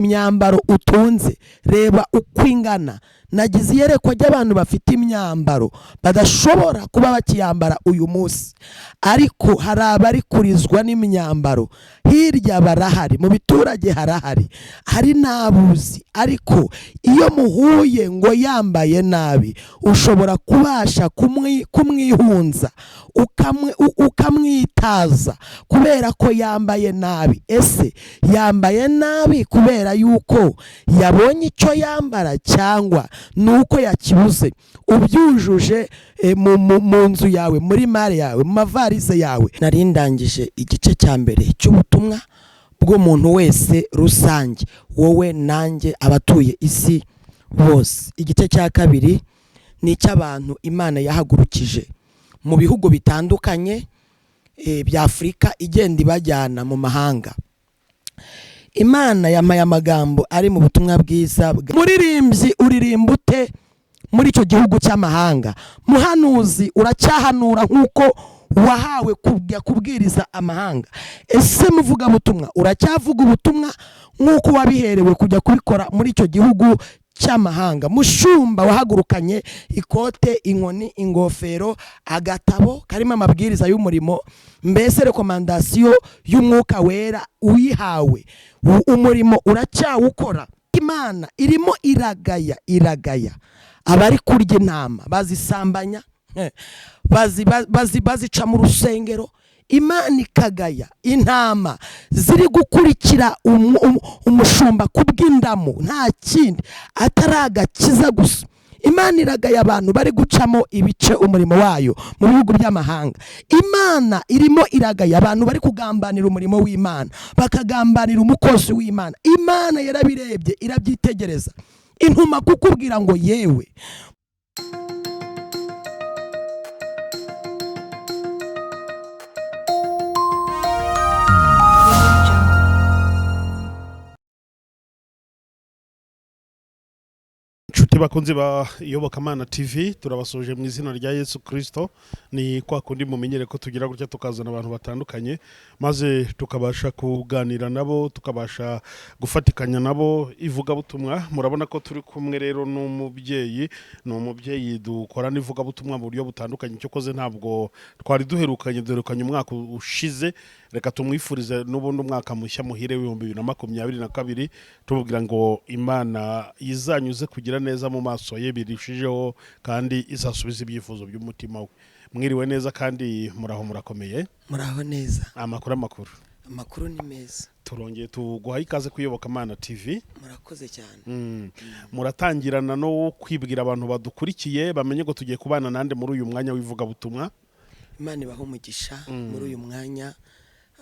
Imyambaro utunze, reba uko ingana. Nagize iyerekwa ry'abantu bafite imyambaro badashobora kuba bakiyambara uyu munsi, ariko hari abari kurizwa n'imyambaro. Hirya barahari, mu biturage harahari, hari n'abuzi, ariko iyo muhuye ngo yambaye nabi, ushobora kubasha kumwihunza, ukamwitaza kubera ko yambaye nabi. Ese yambaye nabi kubera yuko yabonye icyo yambara, cyangwa nuko yakibuze? Ubyujuje mu nzu yawe, muri malle yawe, mu mavarize yawe. Nari ndangije igice cya mbere cy'ubutumwa bw'umuntu wese rusange, wowe nanjye, abatuye isi bose. Igice cya kabiri ni icy'abantu Imana yahagurukije mu bihugu bitandukanye bya Afurika, igenda ibajyana mu mahanga. Imana yampaye amagambo ari mu butumwa bwiza. Muririmbyi, uririmba ute muri icyo gihugu cy'amahanga? Muhanuzi, uracyahanura nk'uko wahawe kubwiriza amahanga? Ese muvugabutumwa, uracyavuga ubutumwa nk'uko wabiherewe kujya kubikora muri icyo gihugu cy'amahanga? Mushumba wahagurukanye ikote, inkoni, ingofero, agatabo karimo amabwiriza y'umurimo, mbese recommandation y'Umwuka Wera uyihawe, umurimo uracyawukora? Imana irimo iragaya, iragaya abari kurya intama, bazisambanya, bazica mu rusengero. Imana ikagaya intama ziri gukurikira umushumba kubw'indamu, nta kindi atari agakiza gusa. Imana iragaya abantu bari gucamo ibice umurimo wayo mu bihugu by'amahanga. Imana irimo iragaya abantu bari kugambanira umurimo w'Imana, bakagambanira umukozi w'Imana. Imana yarabirebye, irabyitegereza, intuma kukubwira ngo yewe. Inshuti bakunzi ba Iyobokamana TV, turabasuhuje mu izina rya Yesu Kirisito. Ni kwa kundi mumenyere ko tugira gutya tukazana abantu batandukanye, maze tukabasha kuganira nabo, tukabasha gufatikanya nabo ivugabutumwa. Murabona ko turi kumwe rero n'umubyeyi, ni umubyeyi dukorana ivugabutumwa mu buryo butandukanye. Cyokoze ntabwo twari duherukanye, duherukanye umwaka ushize. Reka tumwifurize n'ubundi umwaka mushya muhire w'2022, tumubwira ngo Imana izanyuze kugira neza mu maso ye birushijeho, kandi izasubiza ibyifuzo by'umutima we. Mwiriwe neza kandi muraho, murakomeye? Muraho neza. Amakuru, amakuru? Amakuru ni meza. Turongeye tuguhaye ikaze ku Iyobokamana TV. Murakoze cyane. Muratangirana no kwibwira abantu badukurikiye, bamenye ngo tugiye kubana nande muri uyu mwanya w'ivugabutumwa. Imana ibaha umugisha muri uyu mwanya.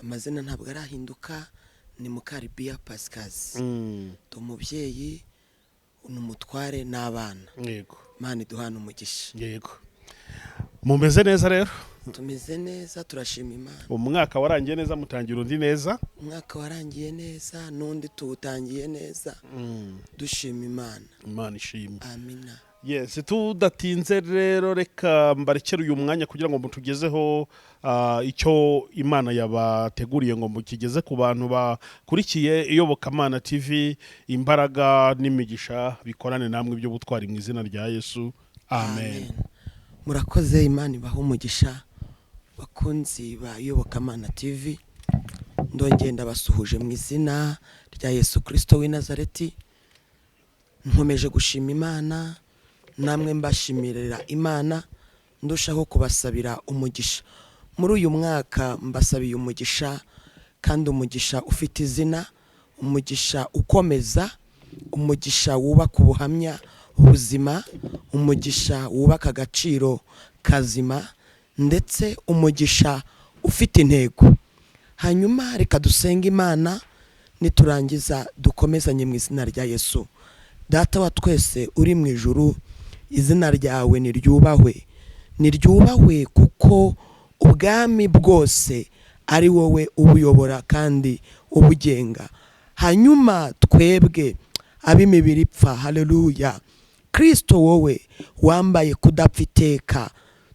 Amazina ntabwo arahinduka, ni Mukaribiya Pasikazi. Ndi umubyeyi, ni umutware n'abana. Imana iduhana umugisha. Yego, mumeze neza rero? Tumeze neza, turashima Imana. Umwaka warangiye neza, mutangira undi neza? Umwaka warangiye neza, n'undi tuwutangiye neza, dushima Imana. Imana ishimwe. Amina. Yes, tudatinze rero, reka mbarekere uyu mwanya kugira ngo mutugezeho icyo Imana yabateguriye, ngo mukigeze ku bantu bakurikiye Iyobokamana TV. Imbaraga n'imigisha bikorane namwe iby'ubutwari mu izina rya Yesu, amen. Murakoze, Imana ibaha umugisha. Bakunzi ba Iyobokamana TV, ndongeye ndabasuhuje mu izina rya Yesu Kirisito w'i Nazareti. Nkomeje gushima Imana, namwe mbashimirira Imana, ndushaho kubasabira umugisha muri uyu mwaka. Mbasabiye umugisha, kandi umugisha ufite izina, umugisha ukomeza, umugisha wubaka ubuhamya buzima, umugisha wubaka agaciro kazima, ndetse umugisha ufite intego. Hanyuma reka dusenge Imana, niturangiza dukomezanye mu izina rya Yesu. Data wa twese uri mu ijuru, izina ryawe niryubahwe, niryubahwe, kuko ubwami bwose ari wowe ubuyobora kandi ubugenga. Hanyuma twebwe ab'imibiri ipfa, haleluya, Kirisito wowe wambaye kudapfa iteka,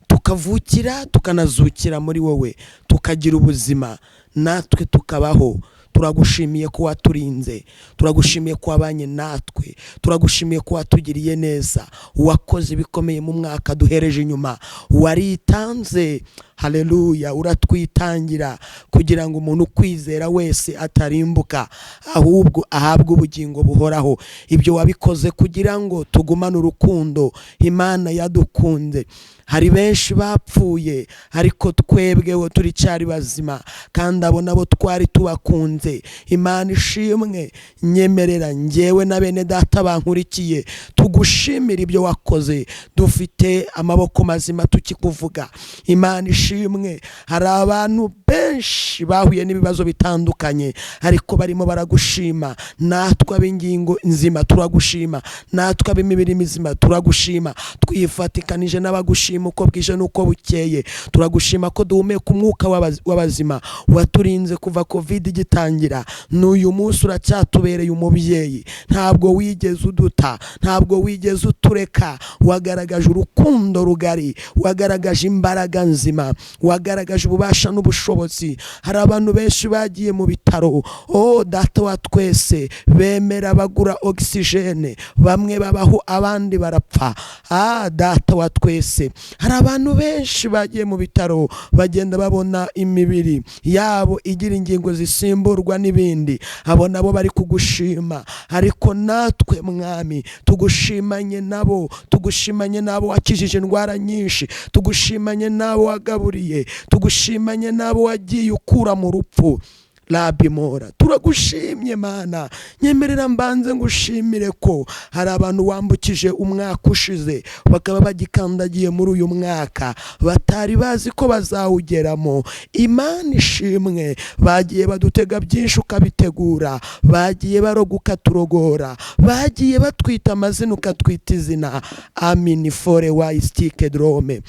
tukavukira tukanazukira muri wowe, tukagira ubuzima, natwe tukabaho. Turagushimiye ko waturinze, turagushimiye ko wabanye natwe, turagushimiye ko watugiriye neza, wakoze ibikomeye mu mwaka duhereje inyuma, waritanze, haleluya, uratwitangira kugira ngo umuntu ukwizera wese atarimbuka ahubwo ahabwe ubugingo buhoraho. Ibyo wabikoze kugira ngo tugumane urukundo Imana yadukunze. Hari benshi bapfuye ariko twebweho turicyari bazima, kandi abo nabo twari tubakunze. Imana ishimwe. Nyemerera njyewe na bene data bankurikiye tugushimira ibyo wakoze, dufite amaboko mazima tukikuvuga. Imana ishimwe. Hari abantu benshi bahuye n'ibibazo bitandukanye ariko barimo baragushima. Natwe ab'ingingo nzima turagushima, natwe ab'imibiri mizima turagushima, twifatikanije n'abagushima uko bwije n'uko bukeye. Turagushima ko duhumeka umwuka w'abazima, waturinze kuva Covid igitangira, n'uyu munsi uracyatubereye umubyeyi. Ntabwo wigeze uduta, ntabwo wigeze utureka, wagaragaje urukundo rugari, wagaragaje imbaraga nzima, wagaragaje ububasha n'ubushobozi. Hari abantu benshi bagiye mu bitaro, oh data wa twese, bemera bagura oxygene, bamwe babaho abandi barapfa. Ah data wa twese, hari abantu benshi bagiye mu bitaro bagenda babona imibiri yabo igira ingingo zisimburwa n'ibindi, abo nabo bari kugushima. Ariko natwe Mwami tugushimanye nabo, tugushimanye nabo wakijije indwara nyinshi, tugushimanye nabo wagaburiye, tugushimanye nabo wagiye ukura mu rupfu. Rabimora, turagushimye Mana. Nyemerera mbanze ngushimire ko hari abantu wambukije umwaka ushize bakaba bagikandagiye muri uyu mwaka batari bazi ko bazawugeramo. Imana ishimwe. Bagiye badutega byinshi ukabitegura, bagiye baroga ukaturogora, bagiye batwita amazina ukatwita izina. Amini fore wayisitike drome.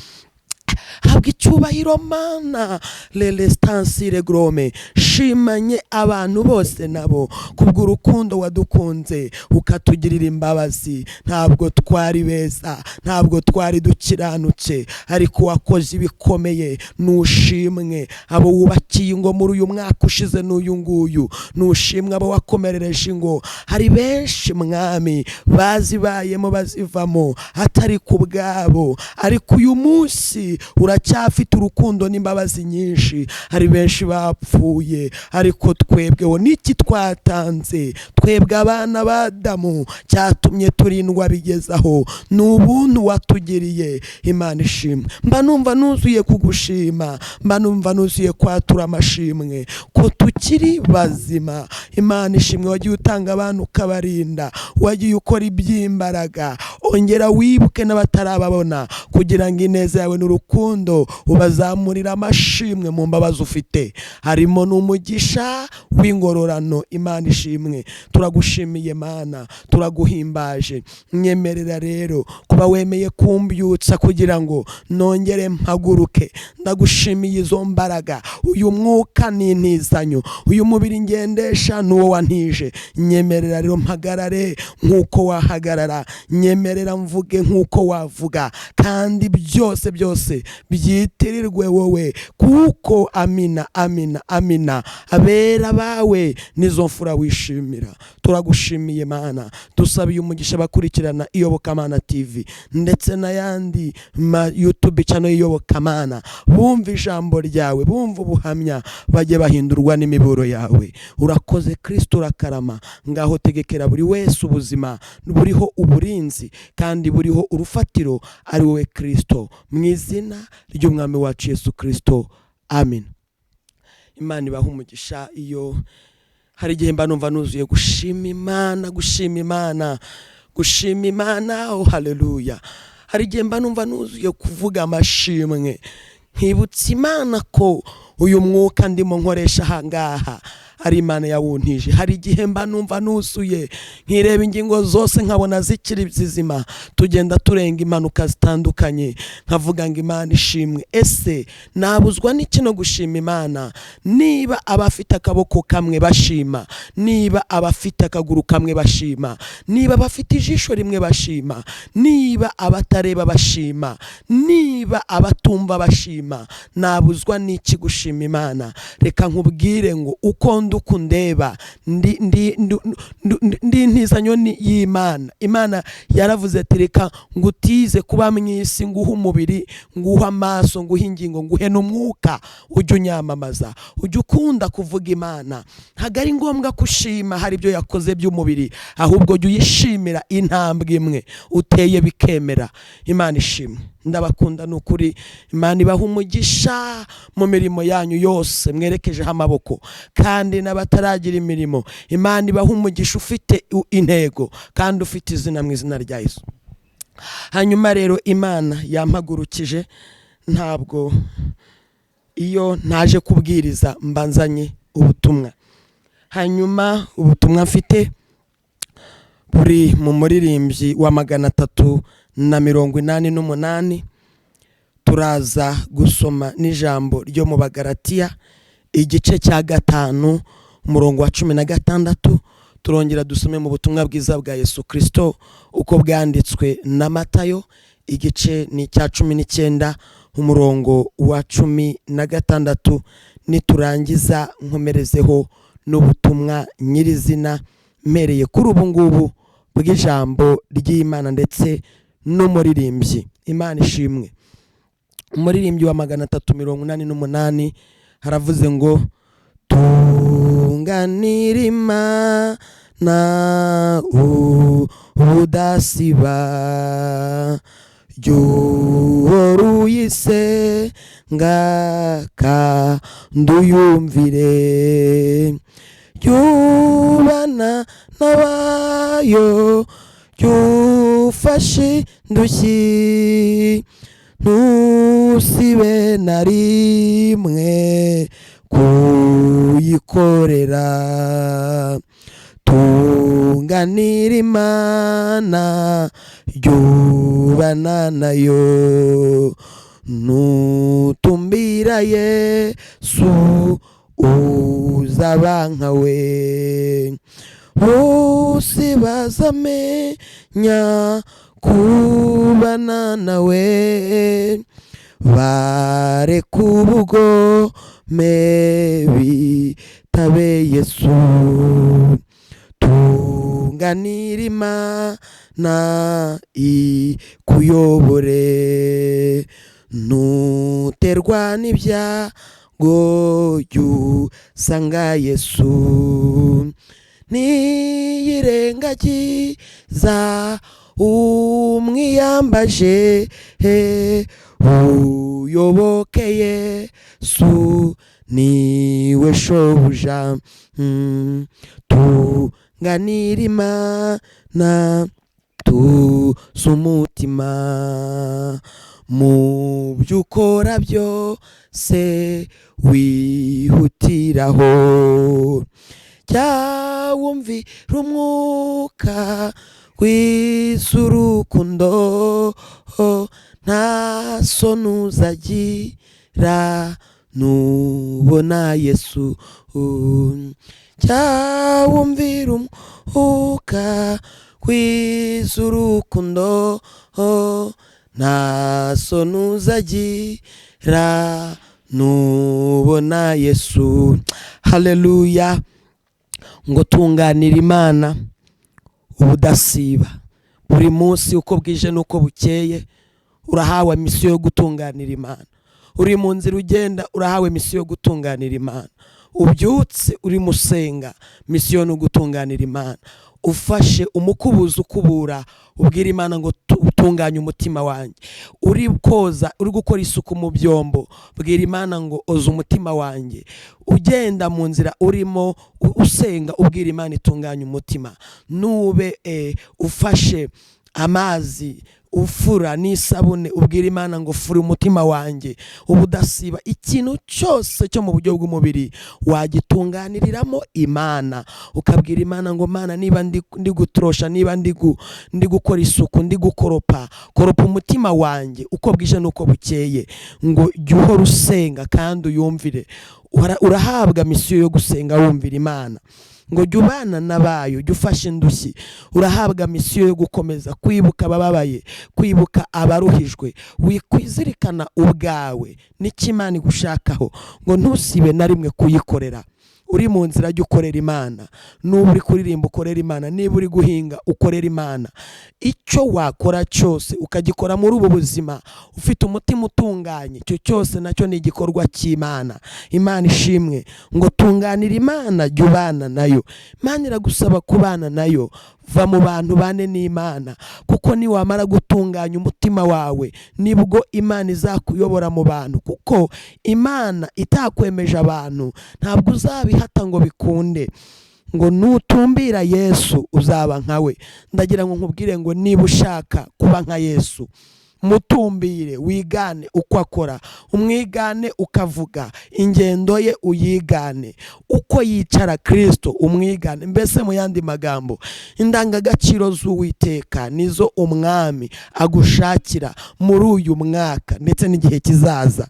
Habwa icyubahiro Mana. Lelestansire grome. Shimanye abantu bose nabo kubw'urukundo wadukunze ukatugirira imbabazi. Ntabwo twari beza, ntabwo twari dukiranutse, ariko wakoze ibikomeye. Nushimwe abo wubakiye ingo muri uyu mwaka ushize n'uyu nguyu, nushimwe abo wakomerereje ingo. Hari benshi Mwami bazibayemo bazivamo atari ku bwabo, ariko uyu munsi uracyafite urukundo n'imbabazi nyinshi. Hari benshi bapfuye ariko twebweho n'iki twatanze, twebwe abana ba Adamu, cyatumye turindwa bigezaho ni ubuntu watugiriye. Imana ishimwe. Mba numva nuzuye kugushima, mba numva nuzuye kwatura amashimwe ko tukiri bazima. Imana ishimwe. Wagiye utanga abantu ukabarinda, wagiye ukora iby'imbaraga. Ongera wibuke n'abatarababona kugira ngo ineza yawe n'urukundo ubazamurira amashimwe mu mbabazi ufite, harimo n'umugisha w'ingororano. Imana ishimwe. Turagushimiye Mana, turaguhimbaje. Nyemerera rero kuba wemeye kumbyutsa kugira ngo nongere mpaguruke. Ndagushimiye izo mbaraga, uyu mwuka ni intizanyo, uyu mubiri ngendesha n'uwo wantije. Nyemerera rero mpagarare nk'uko wahagarara, nyemerera mvuge nk'uko wavuga, kandi byose byose byitirirwe wowe, kuko amina amina amina abera bawe nizo mfura wishimira. Turagushimiye Mana. Dusabiye umugisha bakurikirana Iyobokamana TV ndetse n'ayandi ma YouTube channel Iyobokamana, bumva ijambo ryawe, bumva ubuhamya, bajye bahindurwa n'imiburo yawe. Urakoze Kristo, urakarama. Ngaho tegekera buri wese ubuzima buriho uburinzi kandi buriho urufatiro ari wowe Kristo, mu izina ry'Umwami wacu Yesu Kristo, amen. Imana ibaha umugisha. Iyo hari igihe mba numva nuzuye gushima Imana, gushima Imana, gushima Imana, oh haleluya. Hari igihe mba numva nuzuye kuvuga amashimwe, nkibutsa Imana ko uyu mwuka ndimo nkoresha ahangaha ari Imana yawuntije. Hari igihe mba numva nuzuye nkireba ingingo zose nkabona zikiri zizima, tugenda turenga impanuka zitandukanye, nkavuga ngo Imana ishimwe. Ese nabuzwa n'iki no gushima Imana? Niba abafite akaboko kamwe bashima, niba abafite akaguru kamwe bashima, niba abafite ijisho rimwe bashima, niba abatareba bashima, niba abatumva bashima, nabuzwa n'iki gushima Imana? Reka nkubwire ngo uko Ubundi uko undeba ndi intizanyo y'Imana. Imana yaravuze ati reka ngutize kuba mu isi, nguhe umubiri, nguhe amaso, nguhe ingingo, nguhe n'umwuka, ujye unyamamaza, ujye ukunda kuvuga Imana. Ntabwo ari ngombwa kushima hari ibyo yakoze by'umubiri, ahubwo jya uyishimira intambwe imwe uteye bikemera. Imana ishimwe. Ndabakunda ni ukuri. Imana ibaha umugisha mu mirimo yanyu yose mwerekejeho amaboko, kandi n'abataragira imirimo Imana ibaha umugisha ufite intego kandi ufite izina mu izina rya Yesu. Hanyuma rero Imana yampagurukije, ntabwo iyo ntaje kubwiriza mbanzanye ubutumwa. Hanyuma ubutumwa mfite buri mu muririmbyi wa 388. Turaza gusoma n'ijambo ryo mu Bagalatiya igice cya 5 umurongo wa 16. Turongera dusome mu butumwa bwiza bwa Yesu Kristo uko bwanditswe na Matayo igice ni icya 19 umurongo wa 16. Niturangiza nkomerezeho n'ubutumwa nyirizina mpereye kuri ubu ngubu bw'ijambo ry'Imana ndetse n'umuririmbyi. Imana ishimwe. Umuririmbyi wa 388 haravuze ngo tunganira Imana ubudasiba, jya uyisenga kandi uyumvire, jya ubana n'abayo, jya ufashe indushyi, ntusibe na rimwe kuyikorera. Tunganira Imana, jya ubana nayo, nutumbira Yesu uzaba nkawe. Bose bazamenya kubana nawe, bareka ubugome bitabe Yesu. Tunganira Imana ikuyobore, ntuterwa n'ibyago jya usanga Yesu. Niyirengagiza umwiyambaje, uyoboke Yesu niwe shobuja. Tunganira Imana tuze umutima, mu byo ukora byose wihutiraho, jya wumvira umwuka w'urukundo, nta soni uzagira nubona Yesu. Jya wumvira umwuka w'urukundo, nta soni uzagira nubona Yesu. Haleluya. Ngo tunganira Imana ubudasiba, buri munsi uko bwije n'uko bukeye urahawe misiyo yo gutunganira Imana. Uri mu nzira ugenda urahawe misiyo yo gutunganira Imana. Ubyutse uri musenga, misiyo ni ugutunganira Imana. Ufashe umukubuzo ukubura, ubwira Imana ngo utunganye umutima wanjye. Uri koza, uri gukora isuku mu byombo, bwira Imana ngo oza umutima wanjye. Ugenda mu nzira urimo usenga, ubwira Imana itunganye umutima. Nube ufashe amazi ufura n'isabune, ubwira Imana ngo fura umutima wanjye. Ubudasiba ikintu cyose cyo mu buryo bw'umubiri wagitunganiriramo Imana, ukabwira Imana ngo Mana, niba ndi gutorosha, niba ndi gukora isuku, ndi gukoropa, koropa umutima wanjye uko bwije n'uko bukeye. Ngo jya uhora usenga kandi uyumvire. Urahabwa misiyo yo gusenga wumvira Imana. Ngo jya ubana n'abayo, jya ufashe indushyi. Urahabwa misiyo yo gukomeza kwibuka abababaye, kwibuka abaruhijwe. Wikwizirikana ubwawe n'icyo Imana igushakaho, ngo ntusibe na rimwe kuyikorera. Uri mu nzira jya ukorera Imana, nuba uri kuririmba ukorera Imana, niba uri guhinga ukorera Imana. Icyo wakora cyose ukagikora muri ubu buzima ufite umutima utunganye, icyo cyose nacyo ni igikorwa cy'Imana. Imana ishimwe. Ngo tunganira Imana, jya ubana nayo. Imana iragusaba kubana nayo. Va mu bantu bane n'Imana, kuko niwamara gutunganya umutima wawe nibwo Imana izakuyobora mu bantu, kuko Imana itakwemeje abantu ntabwo uzabihata ngo bikunde. Ngo nutumbira Yesu uzaba nkawe. Ndagira ngo nkubwire ngo niba ushaka kuba nka Yesu, mutumbire, wigane uko akora, umwigane ukavuga, ingendo ye uyigane, uko yicara Kristo umwigane. Mbese mu yandi magambo, indangagaciro z'Uwiteka nizo umwami agushakira muri uyu mwaka ndetse n'igihe kizaza.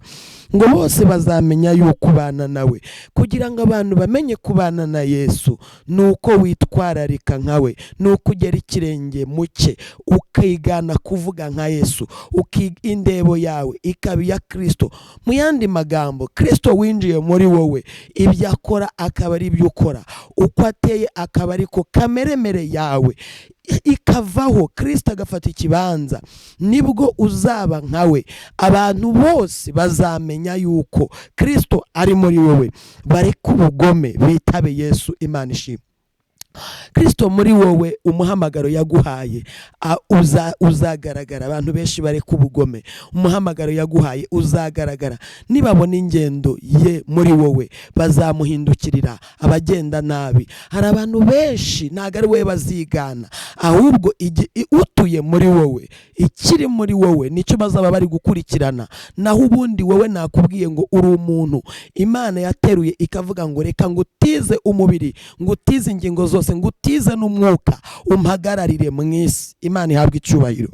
Ngo bose bazamenya yuko ubana nawe. Kugira ngo abantu bamenye kubana na Yesu ni uko witwararika nkawe, ni uko ugera ikirenge mu cye, ukigana kuvuga nka Yesu, indebo yawe ikaba iya Kristo. Mu yandi magambo, Kristo winjiye muri wowe, ibyo akora akaba ari ibyo ukora, uko ateye akaba ariko kameremere yawe ikavaho, Kristo agafata ikibanza, nibwo uzaba nkawe. Abantu bose bazamenya yuko Kristo ari muri wowe, bareke ubugome bitabe Yesu. Imana ishimwe. Kristo muri wowe, umuhamagaro yaguhaye uzagaragara. Abantu benshi bareka ubugome, umuhamagaro yaguhaye uzagaragara. Nibabona ingendo ye muri wowe bazamuhindukirira. Abagenda nabi, hari abantu benshi ntabwo ari wowe bazigana, ahubwo utuye muri wowe, ikiri muri wowe nicyo bazaba bari gukurikirana. Naho ubundi wowe nakubwiye ngo uri umuntu Imana yateruye ikavuga ngo reka ngutize umubiri, ngutize ingingo zose, ngutize n'umwuka, umpagararire mu isi. Imana ihabwe icyubahiro.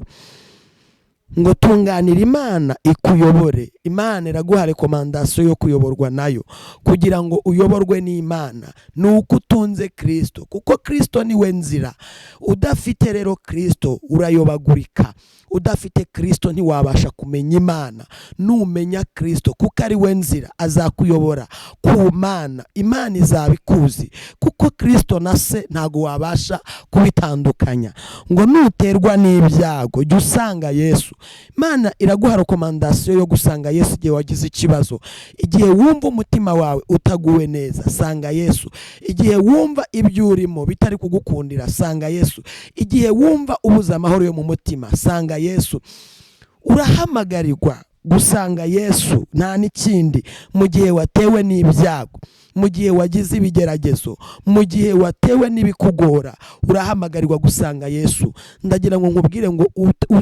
Ngo tunganira Imana ikuyobore. Imana iraguha rekomandasiyo yo kuyoborwa nayo. Kugira ngo uyoborwe n'Imana ni uko utunze Kristo, kuko Kristo niwe nzira. Udafite rero Kristo urayobagurika, udafite Kristo ntiwabasha kumenya Imana. Numenya Kristo kuko ari we nzira, azakuyobora ku Mana, Imana izaba ikuzi, kuko Kristo na se ntago wabasha kubitandukanya. Ngo nuterwa n'ibyago jya usanga Yesu. Imana iraguha rekomandasiyo yo gusanga Yesu igihe wagize ikibazo, igihe wumva umutima wawe utaguwe neza, sanga Yesu. Igihe wumva ibyo urimo bitari kugukundira, sanga Yesu. Igihe wumva ubuze amahoro yo mu mutima, sanga Yesu. Urahamagarirwa gusanga Yesu, nta n'ikindi. Mu gihe watewe n'ibyago, mu gihe wagize ibigeragezo, mu gihe watewe n'ibikugora, urahamagarirwa gusanga Yesu. Ndagira ngo nkubwire ngo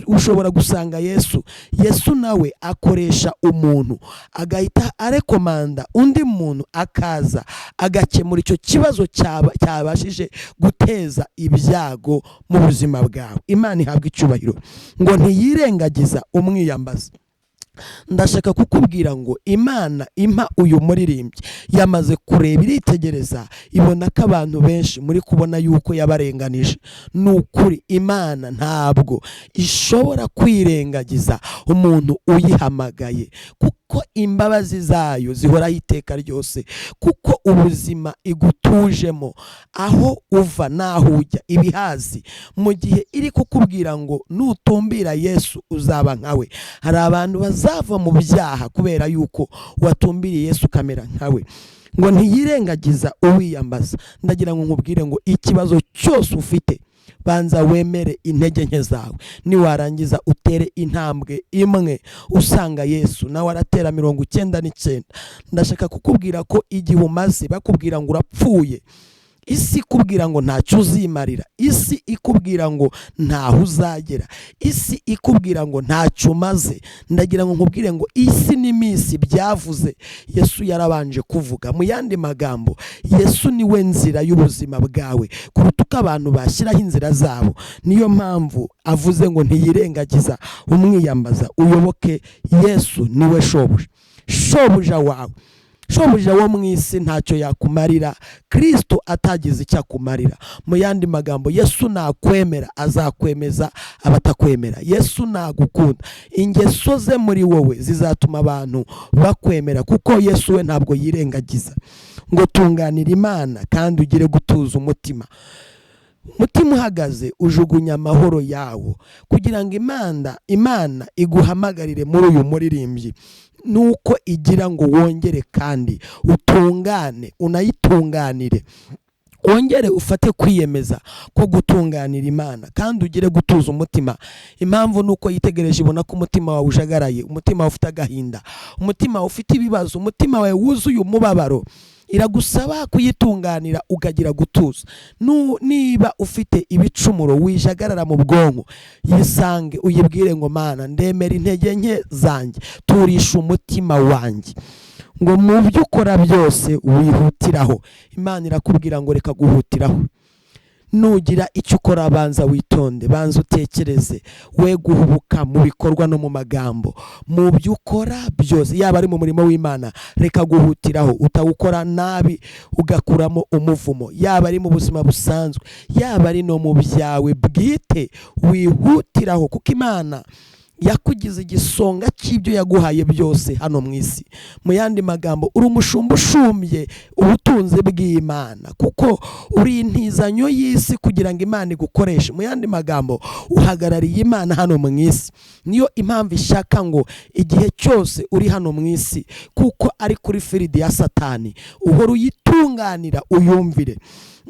ushobora gusanga Yesu. Yesu nawe akoresha umuntu agahita arekomanda undi muntu akaza agakemura icyo kibazo cyabashije guteza ibyago mu buzima bwawe. Imana ihabwa icyubahiro. Ngo ntiyirengagiza umwiyambaza. Ndashaka kukubwira ngo Imana impa uyu muririmbyi yamaze kureba, iritegereza, ibona ko abantu benshi muri kubona yuko yabarenganije. Ni ukuri Imana ntabwo ishobora kwirengagiza umuntu uyihamagaye, kuko imbabazi zayo zihoraho iteka ryose, kuko ubuzima igutujemo, aho uva n'aho ujya ibihazi. Mu gihe iri kukubwira ngo nutumbira Yesu uzaba nkawe, hari abantu bazava mu byaha kubera yuko watumbiriye Yesu ukamera nkawe. Ngo ntiyirengagiza uwiyambaza. Ndagira ngo nkubwire ngo ikibazo cyose ufite, banza wemere intege nke zawe, niwarangiza utere intambwe imwe usanga Yesu, nawe aratera 99. Ndashaka kukubwira ko igihe umaze bakubwira ngo urapfuye, isi ikubwira ngo ntacyo uzimarira, isi ikubwira ngo ntaho uzagera, isi ikubwira ngo ntacyo umaze, ndagira ngo nkubwire ngo isi n'iminsi byavuze, Yesu yarabanje kuvuga. Mu yandi magambo, Yesu niwe nzira y'ubuzima bwawe kuruta uko abantu bashyiraho inzira zabo. Niyo mpamvu avuze ngo ntiyirengagiza umwiyambaza, uyoboke Yesu, niwe shobuja, shobuja wawe. Shobuja wo mu isi ntacyo yakumarira Kristo atagize icyo akumarira. Mu yandi magambo, Yesu nakwemera azakwemeza abatakwemera. Yesu nagukunda, ingeso ze muri wowe zizatuma abantu bakwemera, kuko Yesu we ntabwo yirengagiza. Ngo tunganira Imana kandi ugire gutuza umutima. Umutima uhagaze ujugunya amahoro yawo, kugira ngo Imana iguhamagarire muri uyu muririmbyi, nuko igira ngo wongere kandi utungane, unayitunganire, wongere ufate kwiyemeza ko gutunganira Imana kandi ugire gutuza umutima. Impamvu nuko yitegereje ibona ko umutima wawe ujagaraye, umutima wawe ufite agahinda, umutima wawe ufite ibibazo, umutima wawe wuzuye umubabaro. Iragusaba kuyitunganira ukagira gutuza. Niba ufite ibicumuro wijagarara mu bwonko, yisange uyibwire ngo Mana ndemera intege nke zanjye, turisha umutima wanjye. Ngo mu byo ukora byose wihutiraho. Imana irakubwira ngo reka guhutiraho. Nugira icyo ukora banza witonde, banza utekereze, we guhubuka mu bikorwa no mu magambo. Mu byo ukora byose, yaba ari mu murimo w'Imana, reka guhutiraho, utawukora nabi ugakuramo umuvumo. Yaba ari mu buzima busanzwe, yaba ari no mu byawe bwite, wihutiraho, kuko Imana yakugize igisonga cy'ibyo yaguhaye byose hano mu isi. Mu yandi magambo, uri umushumba ushumbye ubutunzi bw'Imana, kuko uri intizanyo y'isi kugira ngo Imana igukoreshe. Mu yandi magambo, uhagarariye Imana hano mu isi. Niyo impamvu ishaka ngo igihe cyose uri hano mu isi, kuko ari kuri firidi ya Satani, uhora uyitunganira, uyumvire.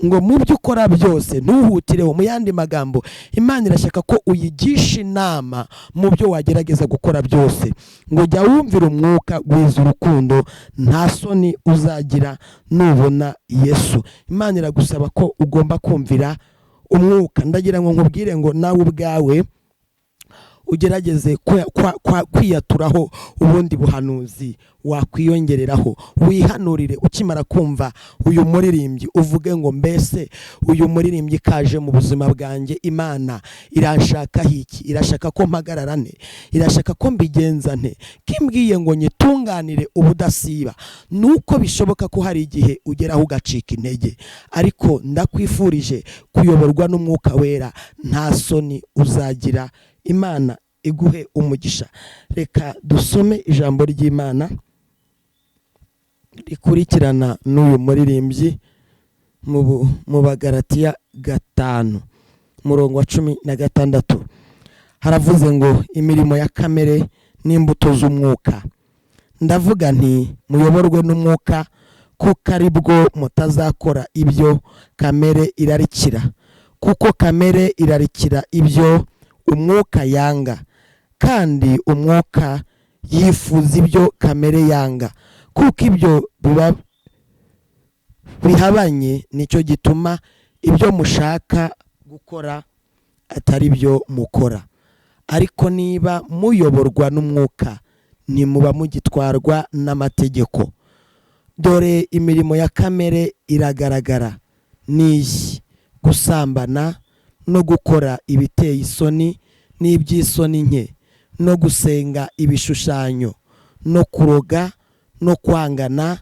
Ngo mu byo ukora byose ntuhutireho. Mu yandi magambo, Imana irashaka ko uyigisha inama mu byo wagerageza gukora byose. Ngo jya wumvira umwuka, gwiza urukundo, nta soni uzagira nubona Yesu. Imana iragusaba ko ugomba kumvira umwuka. Ndagira ngo nkubwire ngo nawe ubwawe ugerageze kwiyaturaho ubundi buhanuzi wakwiyongereraho, wihanurire. Ukimara kumva uyu muririmbyi uvuge ngo mbese uyu muririmbyi kaje mu buzima bwanjye, Imana iranshaka iki? Irashaka ko mpagarara nte? Irashaka ko mbigenza nte? Kimbwiye ngo nyitunganire ubudasiba. Nuko bishoboka ko hari igihe ugeraho ugacika intege, ariko ndakwifurije kuyoborwa n'Umwuka Wera, nta soni uzagira. Imana iguhe umugisha. Reka dusome ijambo ry'Imana rikurikirana n'uyu muririmbyi mu Bagalatiya 5 murongo wa 16. Haravuze ngo imirimo ya kamere n'imbuto z'umwuka. Ndavuga nti muyoborwe n'umwuka, kuko ari bwo mutazakora ibyo kamere irarikira, kuko kamere irarikira ibyo umwuka yanga, kandi umwuka yifuza ibyo kamere yanga, kuko ibyo biba bihabanye. Nicyo gituma ibyo mushaka gukora atari byo mukora. Ariko niba muyoborwa n'umwuka, ntimuba mugitwarwa n'amategeko. Dore imirimo ya kamere iragaragara n'iyi: gusambana no gukora ibiteye isoni n'iby'isoni nke, no gusenga ibishushanyo, no kuroga, no kwangana,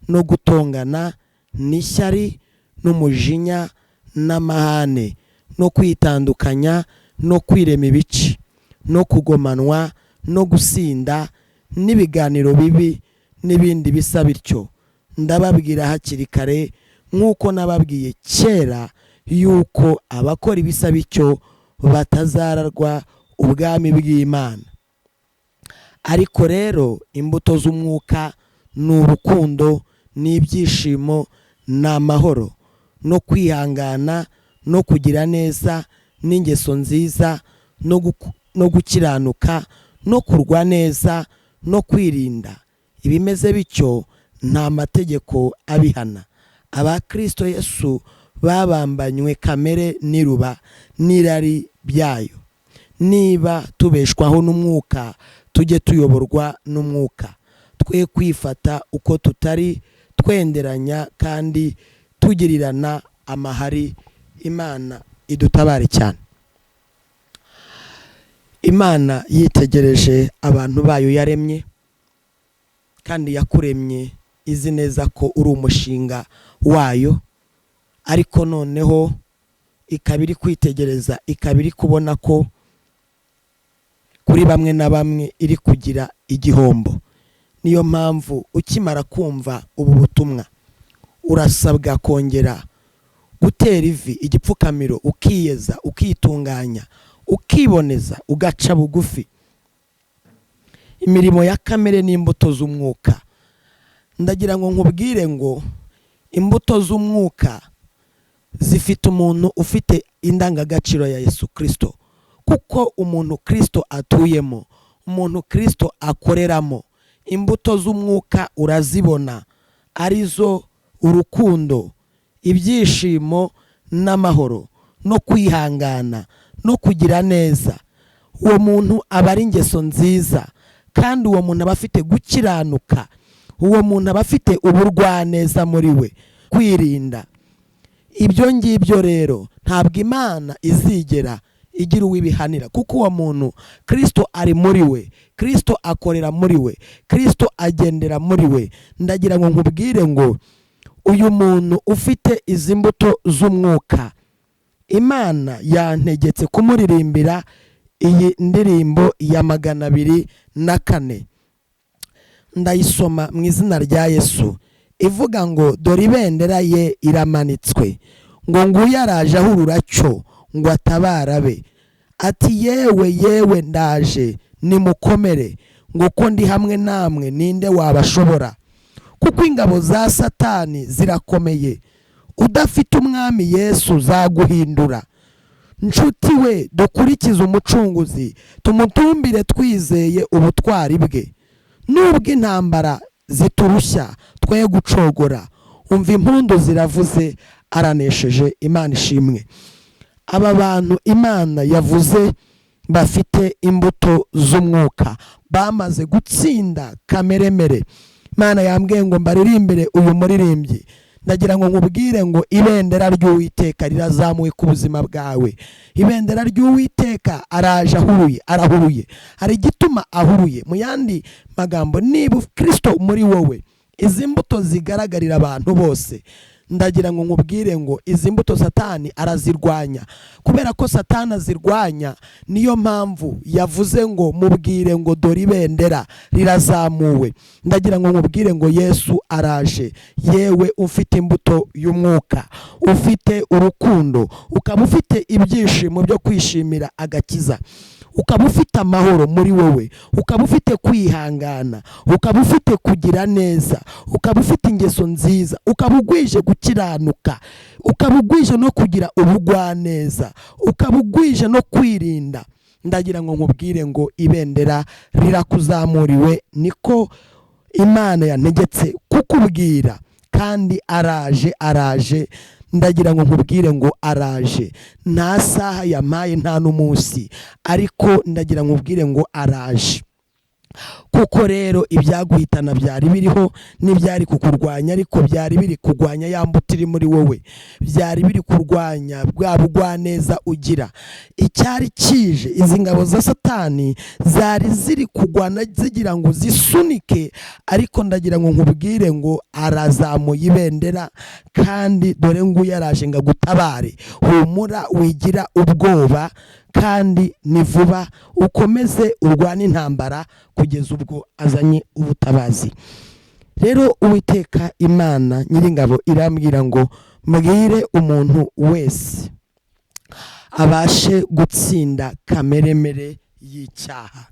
no gutongana, n'ishyari, n'umujinya, n'amahane, no kwitandukanya, no kwirema ibice, no kugomanwa, no gusinda, n'ibiganiro bibi, n'ibindi bisa bityo. Ndababwira hakiri kare nk'uko nababwiye kera, yuko abakora ibisa bityo batazararwa ubwami bw'Imana. Ariko rero imbuto z'umwuka ni urukundo, n'ibyishimo, ni amahoro, no kwihangana, no kugira neza, n'ingeso nziza, no gukiranuka, no kurwa neza, no kwirinda. Ibimeze bityo nta mategeko abihana. Abakristo Yesu babambanywe kamere n'iruba n'irari byayo. Niba tubeshwaho n'umwuka, tujye tuyoborwa n'umwuka. Twe kwifata uko tutari, twenderanya kandi tugirirana amahari. Imana idutabare cyane. Imana yitegereje abantu bayo yaremye, kandi yakuremye izi neza ko uri umushinga wayo, ariko noneho ikaba iri kwitegereza, ikaba iri kubona ko kuri bamwe na bamwe iri kugira igihombo. Niyo mpamvu ukimara kumva ubu butumwa Urasabwa kongera gutera ivi igipfukamiro, ukiyeza, ukitunganya, ukiboneza, ugaca bugufi. Imirimo ya kamere n'imbuto z'umwuka. Ndagira ngo nkubwire ngo imbuto z'umwuka zifite umuntu ufite indangagaciro ya Yesu Kristo, kuko umuntu Kristo atuyemo, umuntu Kristo akoreramo, imbuto z'umwuka urazibona, arizo urukundo, ibyishimo n'amahoro, no kwihangana, no kugira neza. Uwo muntu aba ari ingeso nziza, kandi uwo muntu aba afite gukiranuka, uwo muntu aba afite uburwaneza muri we, kwirinda. Ibyo ngibyo rero ntabwo Imana izigera igira uwibihanira, kuko uwo muntu Kristo ari muri we, Kristo akorera muri we, Kristo agendera muri we. Ndagira ngo nkubwire ngo uyu muntu ufite izi mbuto z'umwuka, Imana yantegetse kumuririmbira iyi ndirimbo ya 204. Ndayisoma mu izina rya Yesu, ivuga ngo dore ibendera ye iramanitswe, ngo nguyu araje ahurura cyo ngo atabara abe. Ati yewe yewe ndaje, nimukomere, ngo ko ndi hamwe namwe ninde wabashobora? Kuko ingabo za Satani zirakomeye, udafite umwami Yesu zaguhindura. Nshuti we, dukurikize umucunguzi, tumutumbire twizeye ubutwari bwe. Nubwo intambara ziturushya twe gucogora, umva impundu ziravuze, aranesheje. Imana ishimwe. Aba bantu Imana yavuze bafite imbuto z'umwuka, bamaze gutsinda kameremere. Imana yambwiye ngo mbaririmbire uyu muririmbyi. Ndagira ngo nkubwire ngo ibendera ry'Uwiteka rirazamuwe ku buzima bwawe. Ibendera ry'Uwiteka araje ahuruye, arahuruye. Hari igituma ahuruye. Mu yandi magambo, niba Kristo muri wowe, izi mbuto zigaragarira abantu bose. Ndagira ngo nkubwire ngo izi mbuto Satani arazirwanya. Kubera ko Satani azirwanya, niyo mpamvu yavuze ngo mubwire ngo dore ibendera rirazamuwe. Ndagira ngo nkubwire ngo Yesu araje. Yewe ufite imbuto y'umwuka, ufite urukundo, ukaba ufite ibyishimo byo kwishimira agakiza, ukaba ufite amahoro muri wowe, ukaba ufite kwihangana, ukaba ufite kugira neza, ukaba ufite ingeso nziza, ukaba ugwije gukiranuka, ukaba ugwije no kugira ubugwaneza, ukaba ugwije no kwirinda. Ndagira ngo nkubwire ngo ibendera rirakuzamuriwe, niko Imana yantegetse kukubwira. Kandi araje, araje. Ndagira ngo nkubwire ngo araje. Nta saha yampaye, nta n'umunsi, ariko ndagira ngo nkubwire ngo araje. Kuko rero ibyaguhitana byari biriho n'ibyari kukurwanya, ariko byari biri kurwanya ya mbuto iri muri wowe, byari biri kurwanya bwa bugwaneza ugira. Icyari kije, izi ngabo za Satani zari ziri kurwana zigira ngo zisunike, ariko ndagira ngo nkubwire ngo arazamuye ibendera, kandi dore nguyu araje ngo agutabare. Humura, wigira ubwoba, kandi ni vuba, ukomeze urwane intambara kugeza ubwo azanye ubutabazi. Rero Uwiteka Imana Nyiringabo irambwira ngo mbwire umuntu wese abashe gutsinda kameremere y'icyaha,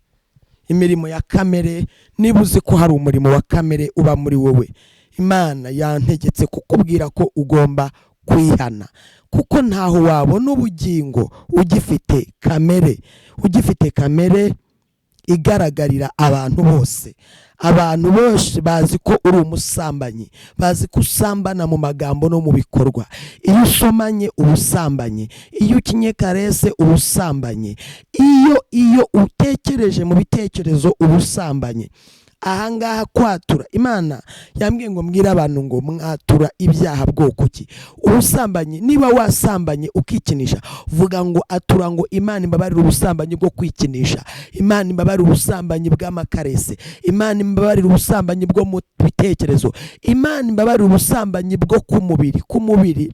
imirimo ya kamere. Niba uzi ko hari umurimo wa kamere uba muri wowe, Imana yantegetse kukubwira ko ugomba kwihana, kuko ntaho wabona ubugingo ugifite kamere, ugifite kamere igaragarira abantu bose. Abantu bose bazi ko uri umusambanyi, bazi ko usambana mu magambo no mu bikorwa. Iyo usomanye ubusambanye, iyo ukinye karese ubusambanye, iyo utekereje mu bitekerezo ubusambanye. Ahangaha kwatura, Imana yambwiye ngo mbwire abantu ngo mwatura ibyaha bwoko ki? Ubusambanyi, niba wasambanye ukikinisha, vuga ngo atura ngo Imana imbabarire ubusambanyi bwo kwikinisha, Imana imbabarire ubusambanyi bw'amakarese, Imana imbabarire ubusambanyi bwo mu bitekerezo, Imana imbabarire ubusambanyi bwo ku mubiri. Ku mubiri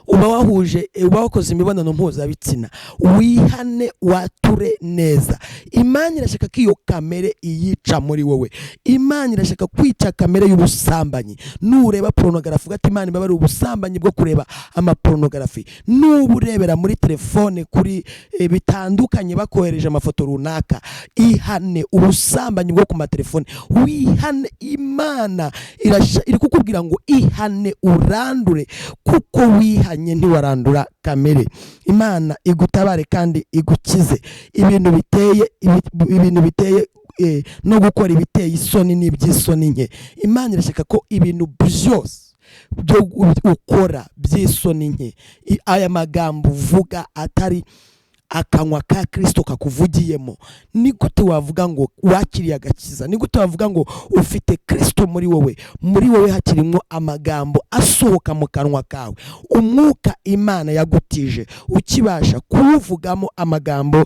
Uba wahuje, uba wakoze imibonano mpuzabitsina. Wihane, wature neza. Imana irashaka ko iyo kamere iyica muri wowe. Imana irashaka kwica kamere y'ubusambanyi. Nureba porunogarafi ugati Imana ibabarire ubusambanyi bwo kureba amaporunogarafi. Nuba urebera muri telefone kuri bitandukanye bakohereje amafoto runaka, ihane ubusambanyi bwo ku matelefone, wihane. Imana iri kukubwira ngo ihane urandure, kuko wihanye ntiwarandura kamere. Imana igutabare kandi igukize ibintu biteye ibintu biteye no gukora ibiteye isoni n'iby'isoni nke. Imana irashaka ko ibintu byose byo ukora by'isoni nke, aya magambo uvuga atari akanwa ka Kristo kakuvugiyemo. Ni gute wavuga ngo wakiriye agakiza? Ni gute wavuga ngo ufite Kristo muri wowe, muri wowe hakirimo amagambo asohoka mu kanwa kawe, umwuka Imana yagutije ukibasha kuwuvugamo amagambo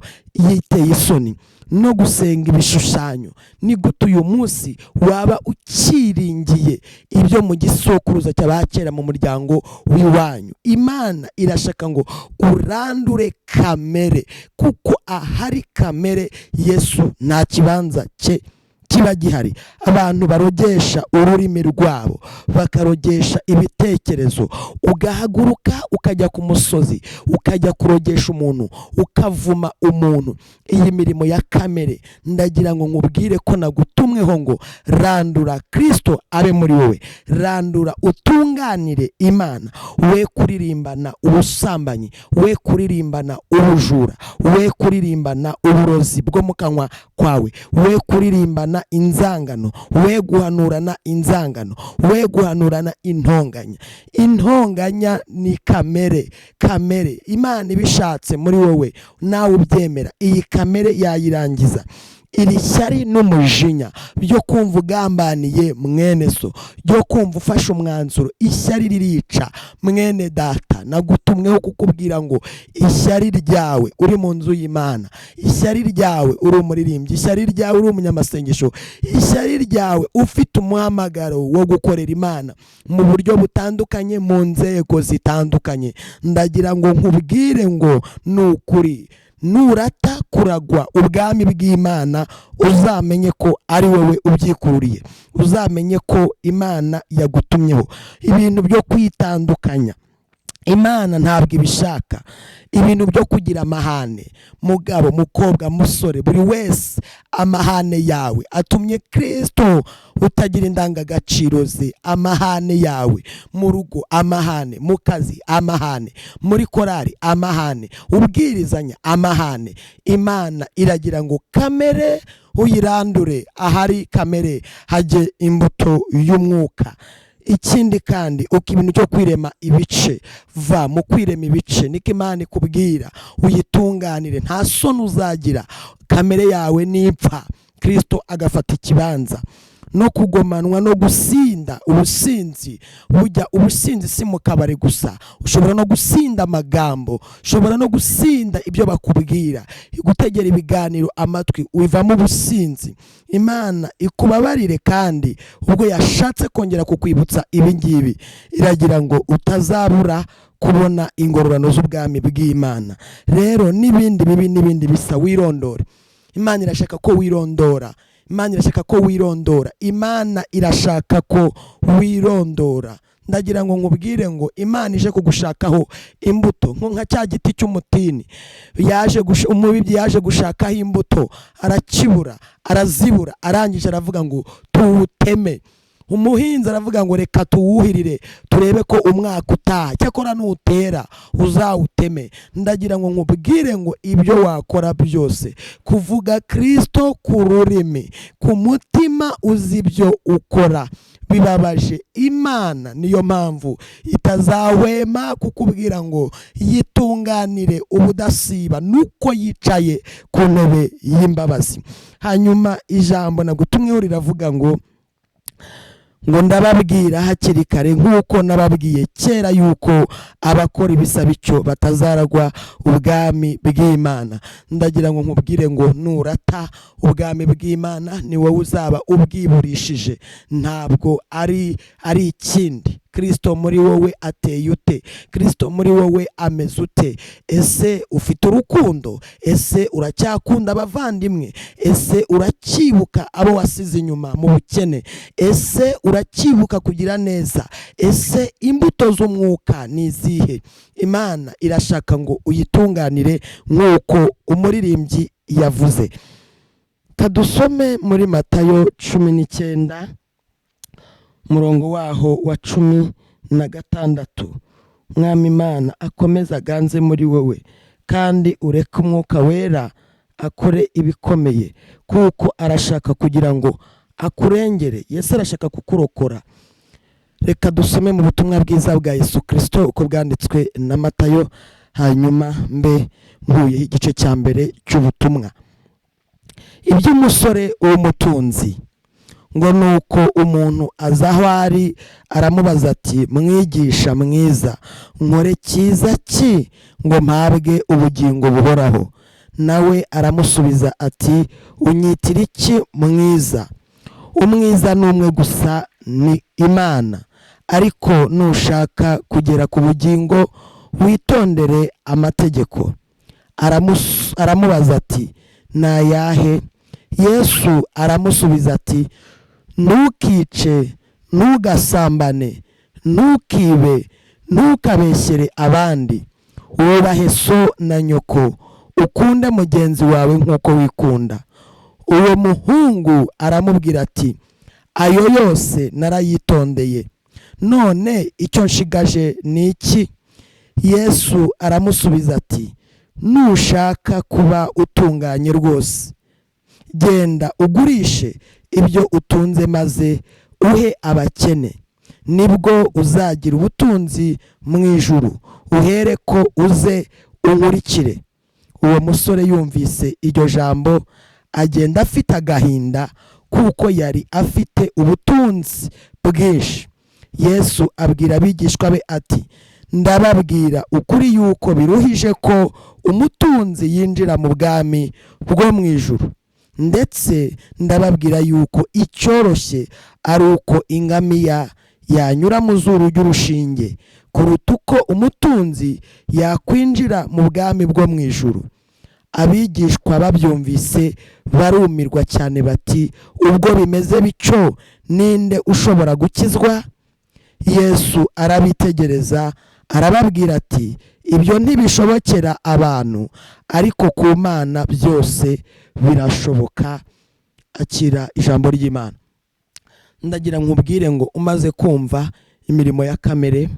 yiteye isoni no gusenga ibishushanyo? Ni gute uyu munsi waba ukiringiye ibyo mu gisokuruza cy'abakera mu muryango w'iwanyu? Imana irashaka ngo urandure kamere, kuko ahari kamere Yesu nta kibanza cye kiba gihari. Abantu barogesha ururimi rwabo, bakarogesha ibitekerezo, ugahaguruka ukajya ku musozi ukajya kurogesha umuntu, ukavuma umuntu, iyi mirimo ya kamere, ndagira ngo nkubwire ko nagutumweho ngo randura, Kristo abe muri wowe. Randura utunganire Imana. We kuririmbana ubusambanyi, we kuririmbana ubujura, we kuririmbana uburozi bwo mu kanwa kwawe, we kuririmbana inzangano, we guhanurana inzangano, we guhanurana intonganya. Intonganya ni kamere. Kamere Imana ibishatse muri wowe nawe ubyemera, iyi kamere yayirangiza. Iri shyari n'umujinya byo kumva ugambaniye mwene so, byo kumva ufashe umwanzuro, ishyari ririca. Mwene data, nagutumweho kukubwira ngo ishyari ryawe uri mu nzu y'Imana, ishyari ryawe uri umuririmbyi, ishyari ryawe uri umunyamasengesho, ishyari ryawe ufite umuhamagaro wo gukorera Imana mu buryo butandukanye, mu nzego zitandukanye, ndagira ngo nkubwire ngo ni ukuri, nurata kuragwa ubwami bw'Imana, uzamenye ko ari wowe ubyikururiye, uzamenye ko Imana yagutumyeho. Ibintu byo kwitandukanya Imana ntabwo ibishaka. Ibintu byo kugira amahane, mugabo, mukobwa, musore, buri wese amahane yawe atumye Kristo utagira indangagaciro ze. Amahane yawe mu rugo, amahane mu kazi, amahane muri korari, amahane ubwirizanya, amahane. Imana iragira ngo kamere uyirandure, ahari kamere hajye imbuto y'umwuka. Ikindi kandi, uko ibintu cyo kwirema ibice, va mu kwirema ibice, niko Imana ikubwira, uyitunganire, nta soni uzagira kamere yawe nipfa Kristo agafata ikibanza. No kugomanwa no gusinda, ubusinzi bujya, ubusinzi si mu kabari gusa, ushobora no gusinda amagambo, ushobora no gusinda ibyo bakubwira, gutegera ibiganiro amatwi, wivamo ubusinzi. Imana ikubabarire, kandi ubwo yashatse kongera kukwibutsa ibi ngibi, iragira ngo utazabura kubona ingororano z'ubwami bw'Imana. Rero n'ibindi bibi n'ibindi bisa, wirondore. Imana irashaka ko wirondora. Imana irashaka ko wirondora. Imana irashaka ko wirondora. Ndagira ngo nkubwire ngo Imana ije kugushakaho imbuto, nko nka cya giti cy'umutini yaje, umubibyi yaje gushakaho imbuto arakibura, arazibura, arangije aravuga ngo tuwuteme. Umuhinzi aravuga ngo reka tuwuhirire turebe ko umwaka utaha, cyakora nutera uzawuteme. Ndagira ngo nkubwire ngo ibyo wakora byose, kuvuga Kristo ku rurimi, ku mutima uzi ibyo ukora bibabaje Imana. Niyo mpamvu itazahwema kukubwira ngo yitunganire ubudasiba, nuko yicaye ku ntebe y'imbabazi. Hanyuma ijambo nagutumweho riravuga ngo ndababwira hakiri kare nk'uko nababwiye kera, yuko abakora ibisa bityo batazaragwa ubwami bw'Imana. Ndagira ngo nkubwire ngo nurata ubwami bw'Imana ni wowe uzaba ubwiburishije, ntabwo ari ikindi. Kirisito muri wowe ateye ute? Kirisito muri wowe ameze ute? Ese ufite urukundo? Ese uracyakunda abavandimwe? Ese uracyibuka abo wasize inyuma mu bukene? Ese uracyibuka kugira neza? Ese imbuto z'umwuka ni izihe? Imana irashaka ngo uyitunganire nk'uko umuririmbyi yavuze. Kadusome muri Matayo 19, umurongo waho wa 16. Mwami Imana akomeze aganze muri wowe, kandi ureke umwuka wera akore ibikomeye, kuko arashaka kugira ngo akurengere. Yesu arashaka kukurokora. Reka dusome mu butumwa bwiza bwa Yesu Kirisito uko bwanditswe na Matayo, hanyuma mbe nkuyeho igice cya mbere cy'ubutumwa. Iby'umusore w'umutunzi. Ngo nuko umuntu aza aho ari aramubaza ati: "Mwigisha mwiza, nkore cyiza ki ngo mpabwe ubugingo buhoraho?" Nawe aramusubiza ati: "Unyitira iki mwiza? Umwiza ni umwe gusa, ni Imana. Ariko nushaka kugera ku bugingo, witondere amategeko." Aramubaza ati: "Ni ayahe?" Yesu aramusubiza ati: "Ntukice, ntugasambane, ntukibe, ntukabeshyere abandi, wubahe so na nyoko, ukunde mugenzi wawe nk'uko wikunda." Uwo muhungu aramubwira ati: "Ayo yose narayitondeye, none icyo nshigaje ni iki?" Yesu aramusubiza ati: "Nushaka kuba utunganye rwose, genda ugurishe ibyo utunze maze uhe abakene, nibwo uzagira ubutunzi mu ijuru, uhere ko uze unkurikire." Uwo musore yumvise iryo jambo agenda afite agahinda, kuko yari afite ubutunzi bwinshi. Yesu abwira abigishwa be ati: "Ndababwira ukuri yuko biruhije ko umutunzi yinjira mu bwami bwo mu ijuru. Ndetse ndababwira yuko icyoroshye ari uko ingamiya yanyura mu zuru ry'urushinge, kuruta uko umutunzi yakwinjira mu bwami bwo mu ijuru." Abigishwa babyumvise barumirwa cyane bati: "Ubwo bimeze bityo, ninde ushobora gukizwa?" Yesu arabitegereza arababwira ati: "Ibyo ntibishobokera abantu, ariko ku Mana byose birashoboka." Akira ijambo ry'Imana. Ndagira nkubwire ngo umaze kumva imirimo ya kamere,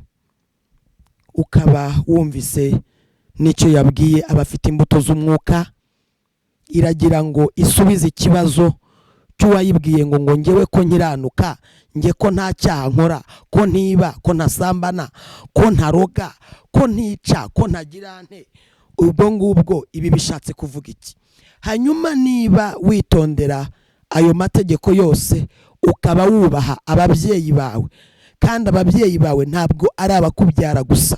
ukaba wumvise n'icyo yabwiye abafite imbuto z'umwuka, iragira ngo isubize ikibazo cy'uwayibwiye ngo ngewe ko nkiranuka, nge ko nta cyaha nkora, ko ntiba, ko ntasambana, ko ntaroga, ko ntica, ko ntagira nte, ubwo ngubwo ibi bishatse kuvuga iki? Hanyuma niba witondera ayo mategeko yose, ukaba wubaha ababyeyi bawe, kandi ababyeyi bawe ntabwo ari abakubyara gusa,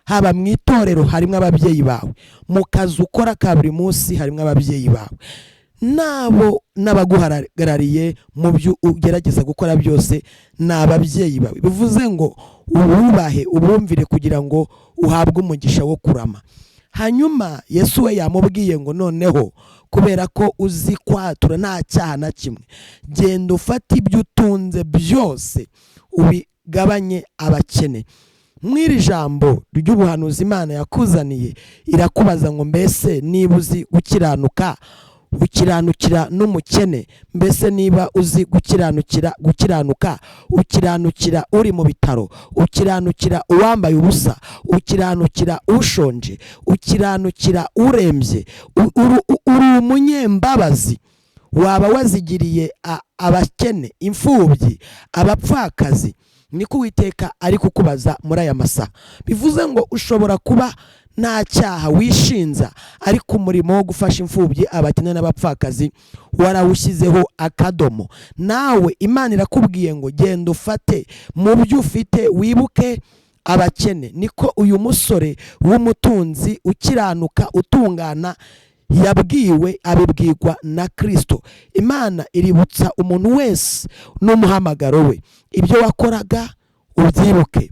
haba mu itorero harimo ababyeyi bawe, mu kazi ukora ka buri munsi harimo ababyeyi bawe, nabo n'abaguhagarariye mu byo ugerageza gukora byose ni ababyeyi bawe. Bivuze ngo ububahe, ubumvire, kugira ngo uhabwe umugisha wo kurama. Hanyuma Yesu we yamubwiye ngo noneho kubera ko uzi kwatura nta cyaha na kimwe, genda ufate ibyo utunze byose ubigabanye abakene. Mw'iri jambo ry'ubuhanuzi Imana yakuzaniye irakubaza ngo mbese niba uzi gukiranuka, ukiranukira n'umukene? Mbese niba uzi gukiranuka, ukiranukira uri mu bitaro, ukiranukira uwambaye ubusa, ukiranukira ushonje, ukiranukira urembye, uri umunyembabazi, waba wazigiriye abakene, imfubyi, abapfakazi? Niko Uwiteka ari kukubaza muri aya masaha. Bivuze ngo ushobora kuba nta cyaha wishinza, ariko umurimo wo gufasha imfubyi, abakene n'abapfakazi warawushyizeho akadomo. Nawe Imana irakubwiye ngo genda ufate mu byo ufite wibuke abakene. Niko uyu musore w'umutunzi ukiranuka utungana yabwiwe, abibwirwa na Kristo. Imana iributsa umuntu wese n'umuhamagaro we, ibyo wakoraga Ubyibuke,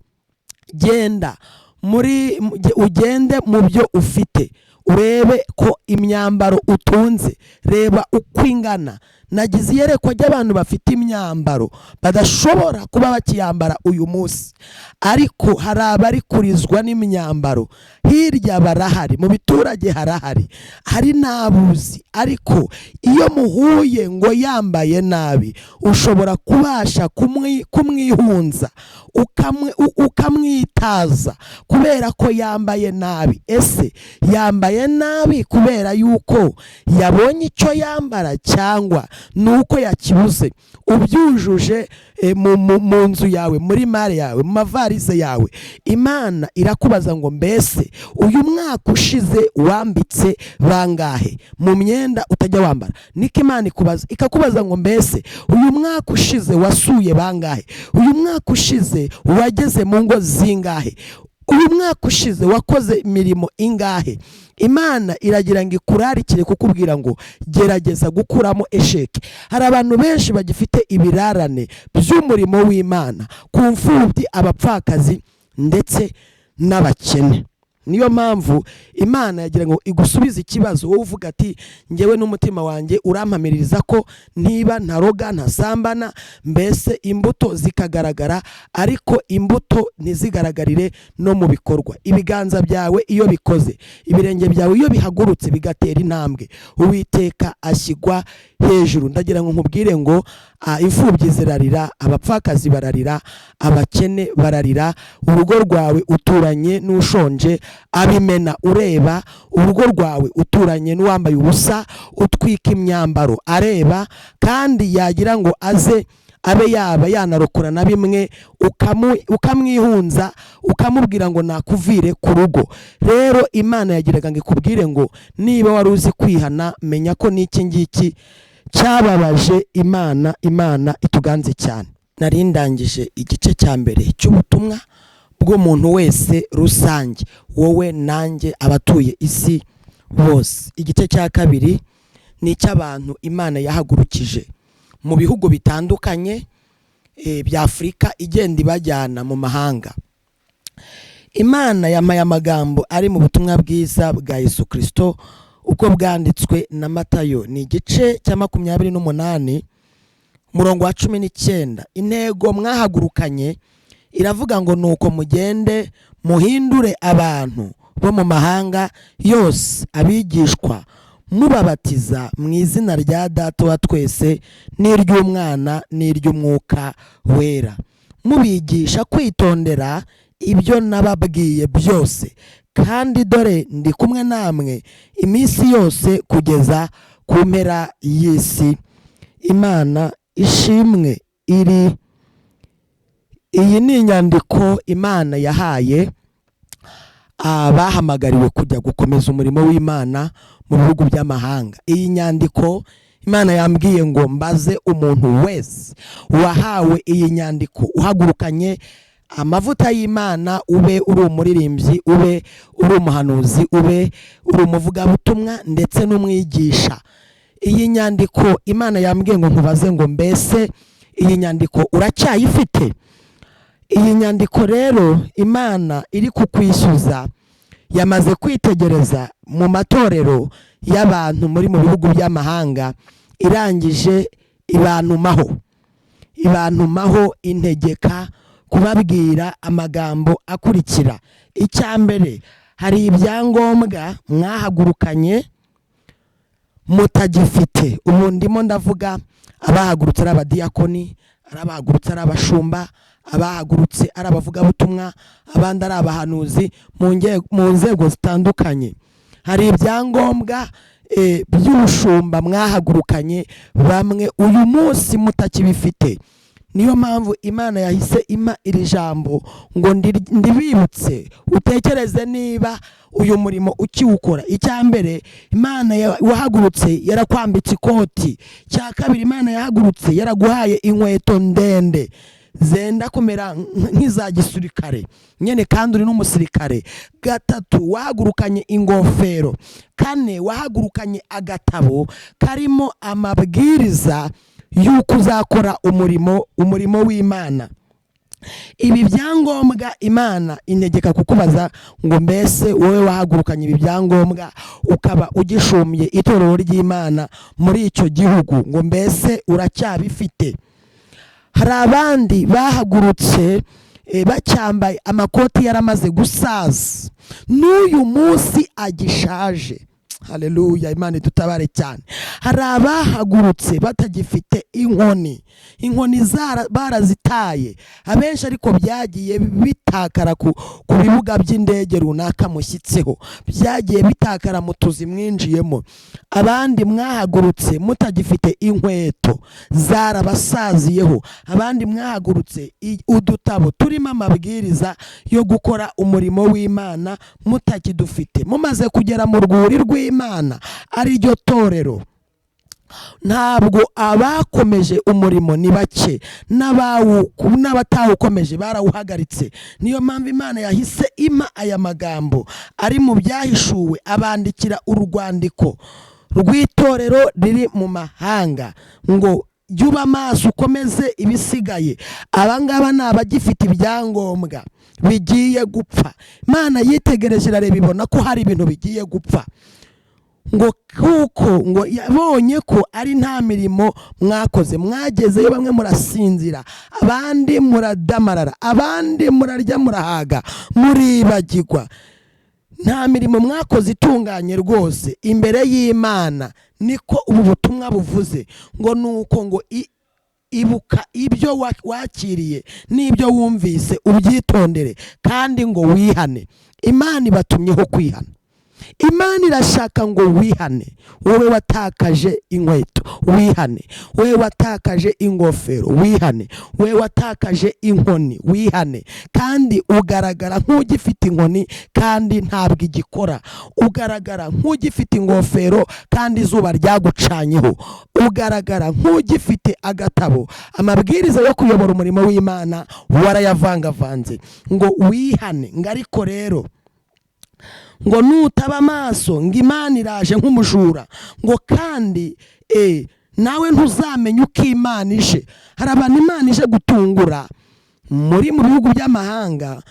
genda muri ugende mu byo ufite, urebe ko imyambaro utunze, reba uko ingana. Nagize iyerekwa ry'abantu bafite imyambaro badashobora kuba bakiyambara uyu munsi, ariko hari abari kurizwa n'imyambaro. Hirya barahari, mu biturage harahari, hari n'abuzi, ariko iyo muhuye ngo yambaye nabi, ushobora kubasha kumwihunza, ukamwitaza kubera ko yambaye nabi. Ese yambaye nabi kubera yuko yabonye icyo yambara cyangwa nuko yakibuze? Ubyujuje mu nzu yawe, muri mare yawe, mu mavarize yawe, Imana irakubaza ngo mbese uyu mwaka ushize wambitse bangahe mu myenda utajya wambara? Niko Imana ikubaza, ikakubaza ngo mbese uyu mwaka ushize wasuye bangahe? Uyu mwaka ushize wageze mu ngo zingahe? Uyu mwaka ushize wakoze imirimo ingahe? Imana iragira ngo ikurarikire kukubwira ngo gerageza gukuramo esheke. Hari abantu benshi bagifite ibirarane by'umurimo w'Imana ku mfubyi, abapfakazi ndetse n'abakene. Niyo mpamvu Imana yagira ngo igusubize ikibazo wowe uvuga ati ngewe n'umutima wanjye urampamiririza ko ntiba, ntaroga, ntasambana, mbese imbuto zikagaragara, ariko imbuto ntizigaragarire no mu bikorwa. Ibiganza byawe iyo bikoze, ibirenge byawe iyo bihagurutse bigatera intambwe, Uwiteka ashyigwa hejuru. Ndagira ngo nkubwire ngo imfubyi zirarira, abapfakazi bararira, abakene bararira. Urugo rwawe uturanye n'ushonje abimena ureba, urugo rwawe uturanye n'uwambaye ubusa utwika imyambaro areba, kandi yagira ngo aze abe yaba yanarokora na bimwe, ukamwihunza, ukamubwira ngo nakuvire ku rugo. Rero Imana yagiraga ngo ikubwire ngo niba wari uzi kwihana, menya ko n'iki ngiki cyababaje Imana. Imana ituganze cyane. Nari ndangije igice cya mbere cy'ubutumwa bw'umuntu wese rusange, wowe nanjye, abatuye isi bose. Igice cya kabiri ni icy'abantu Imana yahagurukije mu bihugu bitandukanye bya Afurika, igenda ibajyana mu mahanga. Imana yampaye amagambo ari mu butumwa bwiza bwa Yesu Kristo uko bwanditswe na Matayo, ni igice cya 28 umurongo wa 19. Intego mwahagurukanye iravuga ngo nuko mugende muhindure abantu bo mu mahanga yose abigishwa, mubabatiza mu izina rya Data wa twese n'iry'Umwana n'iry'Umwuka Wera, mubigisha kwitondera ibyo nababwiye byose, kandi dore ndi kumwe namwe iminsi yose kugeza ku mpera y'isi. Imana ishimwe. Iri iyi ni inyandiko Imana yahaye abahamagariwe kujya gukomeza umurimo w'Imana mu bihugu by'amahanga. Iyi nyandiko Imana yambwiye ngo mbaze umuntu wese wahawe iyi nyandiko, uhagurukanye amavuta y'Imana, ube uri umuririmbyi, ube uri umuhanuzi, ube uri umuvugabutumwa ndetse n'umwigisha. Iyi nyandiko Imana yambwiye ngo nkubaze ngo mbese iyi nyandiko uracyayifite? Iyi nyandiko rero Imana iri kukwishyuza, yamaze kwitegereza mu matorero y'abantu muri mu bihugu by'amahanga, irangije ibantumaho integeka kubabwira amagambo akurikira. Icya mbere, hari ibyangombwa mwahagurukanye mutagifite. Ubu ndimo ndavuga abahagurutse ari abadiyakoni, ari abahagurutse ari abashumba, abahagurutse ari abavugabutumwa, abandi ari abahanuzi mu nzego zitandukanye. Hari ibyangombwa by'ubushumba mwahagurukanye bamwe uyu munsi mutakibifite. Niyo mpamvu Imana yahise ima iri jambo ngo ndibibutse, utekereze niba uyu murimo ukiwukora. Icya mbere, Imana wahagurutse yarakwambitse ikoti. Icya kabiri, Imana yahagurutse yaraguhaye inkweto ndende zenda kumera nk'iza gisirikare nyene, kandi uri n'umusirikare. Gatatu, wahagurukanye ingofero. Kane, wahagurukanye agatabo karimo amabwiriza y'uko uzakora umurimo w'Imana. Ibi byangombwa Imana integeka kukubaza ngo mbese wowe wahagurukanye ibi byangombwa ukaba ugishumiye itorero ry'Imana muri icyo gihugu, ngo mbese uracyabifite? Hari abandi bahagurutse bacyambaye amakoti yaramaze gusaza, n'uyu munsi agishaje. Haleluya, Imana idutabare cyane. Hari abahagurutse batagifite inkoni, inkoni barazitaye abenshi, ariko byagiye bitakara ku bibuga by'indege runaka mushyitseho, byagiye bitakara mu tuzi mwinjiyemo. Abandi mwahagurutse mutagifite inkweto, zarabasaziyeho. Abandi mwahagurutse udutabo turimo amabwiriza yo gukora umurimo w'Imana mutakidufite. Mumaze kugera mu rwuri rw'Imana ariryo torero, ntabwo abakomeje umurimo ni bake, n'abatawukomeje barawuhagaritse. Niyo mpamvu Imana yahise ima aya magambo ari mu byahishuwe, abandikira urwandiko rw'itorero riri mu mahanga ngo jya uba amaso ukomeze ibisigaye. Abangaba ni abagifite ibyangombwa bigiye gupfa. Imana yitegereje irareba, ibona ko hari ibintu bigiye gupfa, ngo kuko ngo yabonye ko ari nta mirimo mwakoze. Mwagezeyo bamwe murasinzira, abandi muradamarara, abandi murarya murahaga muribagirwa. Nta mirimo mwakoze itunganye rwose imbere y'Imana, niko ubu butumwa buvuze. Ngo nuko ngo ibuka ibyo wakiriye n'ibyo wumvise, ubyitondere kandi ngo wihane. Imana ibatumyeho kwihana. Imana irashaka ngo wihane. Wowe watakaje inkweto, wihane. Wowe watakaje ingofero, wihane. Wowe watakaje inkoni, wihane. Kandi ugaragara nk'ugifite inkoni kandi ntabwo igikora, ugaragara nk'ugifite ingofero kandi izuba ryagucanyeho, ugaragara nk'ugifite agatabo, amabwiriza yo kuyobora umurimo w'Imana warayavangavanze. Ngo wihane. Ngo ariko rero ngo nutaba amaso, ngo Imana iraje nk'umujura, ngo kandi nawe ntuzamenye uko Imana ije. Hari abantu Imana ije gutungura muri mu bihugu by'amahanga,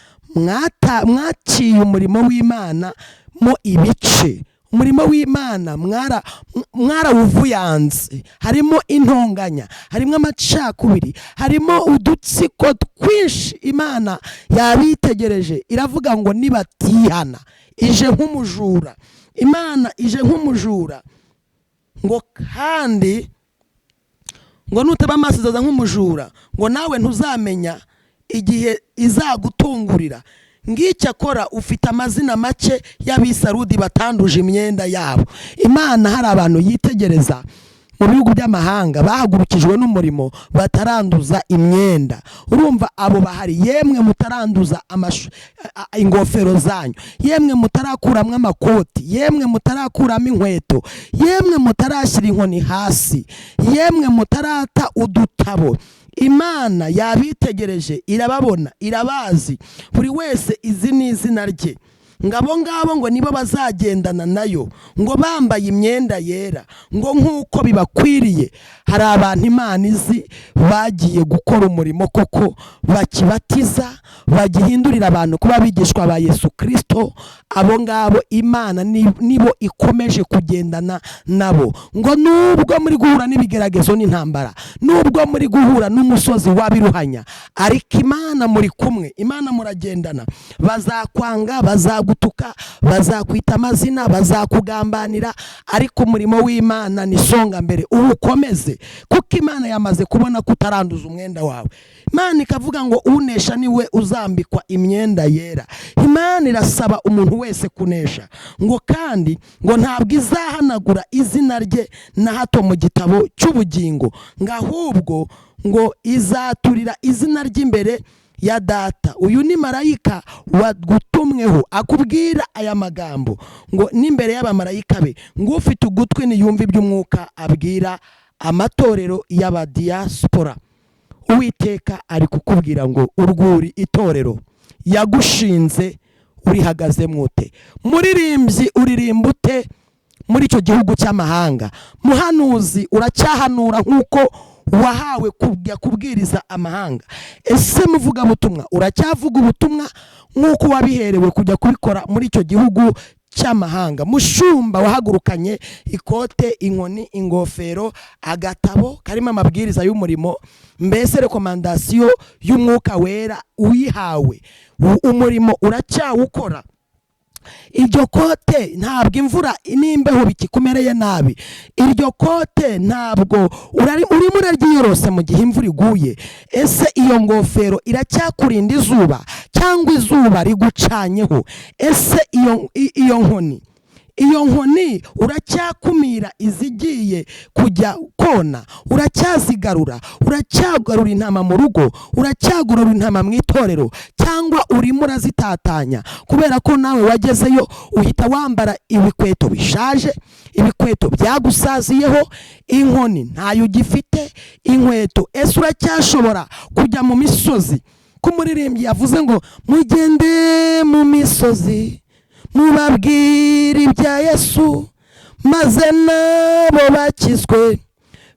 mwaciye umurimo w'Imana mo ibice. Umurimo w'Imana mwarawuvuyanze, harimo intonganya, harimo amacakubiri, harimo udutsiko twinshi. Imana yabitegereje iravuga ngo nibatihana ije nk'umujura. Imana ije nk'umujura. Ngo kandi ngo nutaba amaso izaza nk'umujura, ngo nawe ntuzamenya igihe izagutungurira. Ngicyo akora ufite amazina make y'abisarudi batanduje imyenda yabo. Imana hari abantu yitegereza mu bihugu by'amahanga bahagurukijwe n'umurimo bataranduza imyenda. Urumva abo bahari. Yemwe mutaranduza ingofero zanyu, yemwe mutarakuramo amakoti, yemwe mutarakuramo inkweto, yemwe mutarashyira inkoni hasi, yemwe mutarata udutabo, Imana yabitegereje irababona, irabazi, buri wese izi ni izina rye. Ngo abo ngabo ngo nibo bazagendana nayo, ngo bambaye imyenda yera, ngo nk'uko bibakwiriye. Hari abantu Imana izi bagiye gukora umurimo koko, bakibatiza, bagihindurira abantu kuba abigishwa ba Yesu Kirisito. Abo ngabo Imana nibo ikomeje kugendana nabo. Ngo nubwo muri guhura n'ibigeragezo n'intambara, nubwo muri guhura n'umusozi w'abiruhanya, ariko Imana muri kumwe, Imana muragendana. Bazakwanga, bazagutuka, bazakwita amazina, bazakugambanira, ariko umurimo w'Imana ni songa mbere, uwukomeze, kuko Imana yamaze kubona ko utaranduza umwenda wawe. Imana ikavuga ngo unesha niwe uzambikwa imyenda yera. Imana irasaba umuntu wese kunesha. Ngo kandi ngo ntabwo izahanagura izina rye na hato mu gitabo cy'ubugingo, ngo ahubwo ngo izaturira izina ry'imbere ya Data. Uyu ni marayika wagutumweho akubwira aya magambo, ngo n'imbere y'abamarayika be. Ngo ufite ugutwi niyumve iby'Umwuka abwira amatorero y'abadiyasipora. Uwiteka ari kukubwira ngo urwuri itorero yagushinze urihagaze mwute? Muririmbyi, uririmba ute muri icyo gihugu cy'amahanga? Muhanuzi, uracyahanura nk'uko Wahawe kujya kubwiriza amahanga. Ese muvugabutumwa, uracyavuga ubutumwa nk'uko wabiherewe kujya kubikora muri icyo gihugu cy'amahanga? Mushumba wahagurukanye ikote, inkoni, ingofero, agatabo karimo amabwiriza y'umurimo, mbese recommandation y'Umwuka Wera uyihawe, umurimo uracyawukora? Iryo kote ntabwo imvura n'imbeho bikikumereye nabi? Iryo kote ntabwo urimo uraryiyorose mu gihe imvura iguye? Ese iyo ngofero iracyakurinda izuba cyangwa izuba rigucanyeho? Ese iyo nkoni uracyakumira izigiye kujya kona? Uracyazigarura? Uracyagarura intama mu rugo? Uracyagarura intama mu itorero, cyangwa urimo urazitatanya kubera ko nawe wagezeyo uhita wambara ibikweto bishaje, ibikweto byagusaziyeho, inkoni ntayo ugifite, inkweto? Ese uracyashobora kujya mu misozi? Ko umuririmbyi yavuze ngo: "Mugende mu misozi mubabwire ibya Yesu, maze nabo bakizwe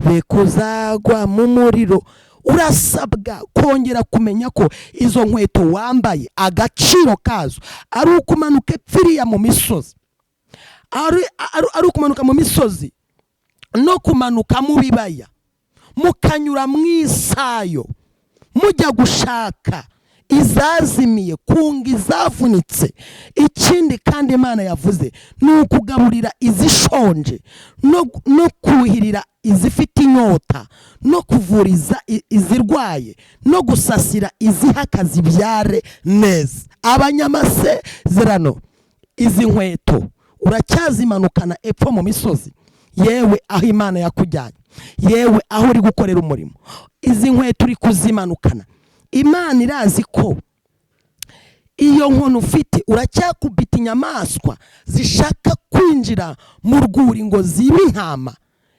be kuzagwa mu muriro." Urasabwa kongera kumenya ko izo nkweto wambaye agaciro kazo ari ukumanuka epfiriya mu misozi, ari ukumanuka mu misozi no kumanuka mu bibaya, mukanyura mu isayo mujya gushaka izazimiye, kunga izavunitse. Ikindi kandi Imana yavuze ni ukugaburira izishonje, no kuhirira izifite inyota, no kuvuriza izirwaye, no gusasira izihaka zibyare neza. Abanyamasezerano, izi nkweto uracyazimanukana epfo mu misozi? Yewe aho Imana yakujyanye, yewe aho uri gukorera umurimo, izi nkweto uri kuzimanukana? Imana irazi ko iyo nkono ufite uracyakubita inyamaswa zishaka kwinjira mu rwuri ngo zibe intama?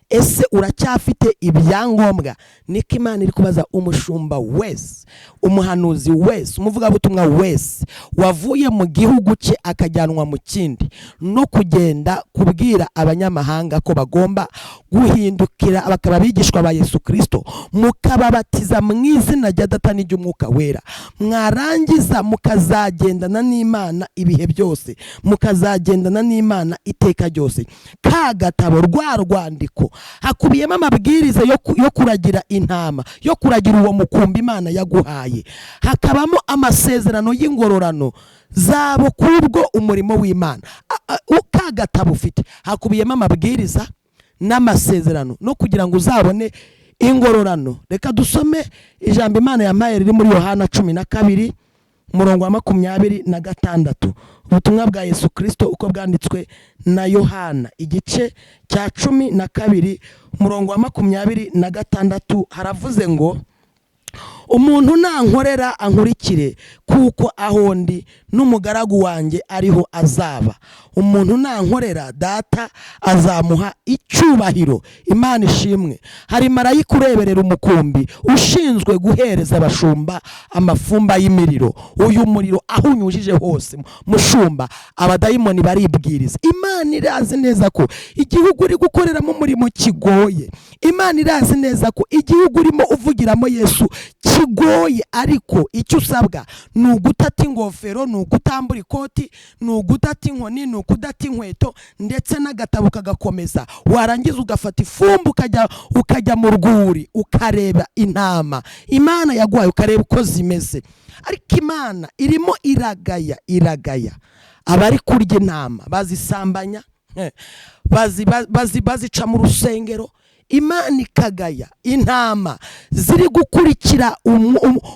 Ese uracyafite ibyangombwa? Niko Imana iri kubaza umushumba wese, umuhanuzi wese, umuvugabutumwa wese wavuye mu gihugu cye akajyanwa mu kindi, no kugenda kubwira abanyamahanga ko bagomba guhindukira bakaba abigishwa ba Yesu Kirisito, mukababatiza mu izina rya Data n'iry'Umwuka Wera, mwarangiza mukazagendana n'Imana ibihe byose, mukazagendana n'Imana iteka ryose. Ka gatabo, rwa rwandiko, hakubiyemo amabwiriza yo kuragira intama, yo kuragira uwo mukumbi Imana yaguhaye, hakabamo amasezerano y'ingororano zabo kubwo umurimo w'Imana. Ka gatabo ufite hakubiyemo amabwiriza n'amasezerano no kugira ngo uzabone ingororano. Reka dusome ijambo Imana yampaye riri muri Yohana 12, umurongo wa 26. Ubutumwa bwa Yesu Kirisito uko bwanditswe na Yohana, igice cya 12, umurongo wa 26, haravuze ngo: "Umuntu nankorera ankurikire, kuko aho ndi n'umugaragu wanjye ariho azaba. Umuntu nankorera, Data azamuha icyubahiro." Imana ishimwe. Hari marayika ureberera umukumbi, ushinzwe guhereza abashumba amafumba y'imiriro. Uyu muriro aho unyujije hose, mushumba, abadayimoni baribwiriza. Imana irazi neza ko igihugu uri gukoreramo umurimo kigoye. Imana irazi neza ko igihugu urimo uvugiramo Yesu kigoye, ariko icyo usabwa ni ugutata ingofero, ni ugutambura ikoti, ni ugutata inkoni, ni ukudata inkweto, ndetse n'agatabo kagakomeza. Warangiza ugafata ifumbi, ukajya mu rwuri, ukareba intama Imana yaguhaye, ukareba uko zimeze. Ariko Imana irimo iragaya, iragaya abari kurya intama, bazisambanya, bazica mu rusengero. Imana ikagaya intama ziri gukurikira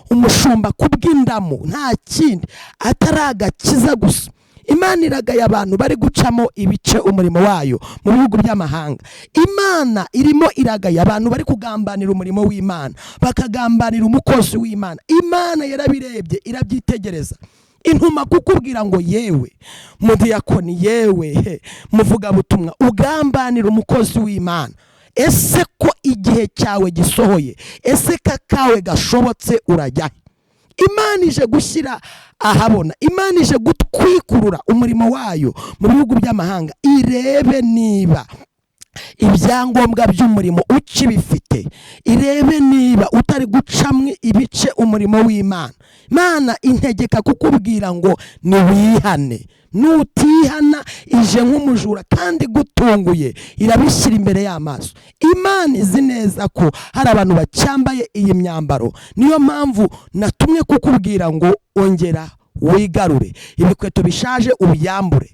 umushumba kubw'indamu, nta kindi atari agakiza gusa. Imana iragaya abantu bari gucamo ibice umurimo wayo mu bihugu by'amahanga. Imana irimo iragaya abantu bari kugambanira umurimo w'Imana, bakagambanira umukozi w'Imana. Imana yarabirebye, irabyitegereza, intuma kukubwira ngo: "Yewe mudiyakoni, yewe muvugabutumwa ugambanira umukozi w'Imana, ese ko igihe cyawe gisohoye, ese kakawe gashobotse, urajya he?" Imana ije gushyira ahabona, Imana ije gutwikurura umurimo wayo mu bihugu by'amahanga, irebe niba ibyangombwa by'umurimo ukibifite, irebe niba utari gucamwe ibice umurimo w'Imana. Imana integeka kukubwira ngo niwihane. Nutihana ije nk'umujura kandi gutunguye, irabishyira imbere y'amaso. Imana izi neza ko hari abantu bacyambaye iyi myambaro, niyo mpamvu natumwe kukubwira ngo ongera wigarure. Ibikweto bishaje ubiyambure,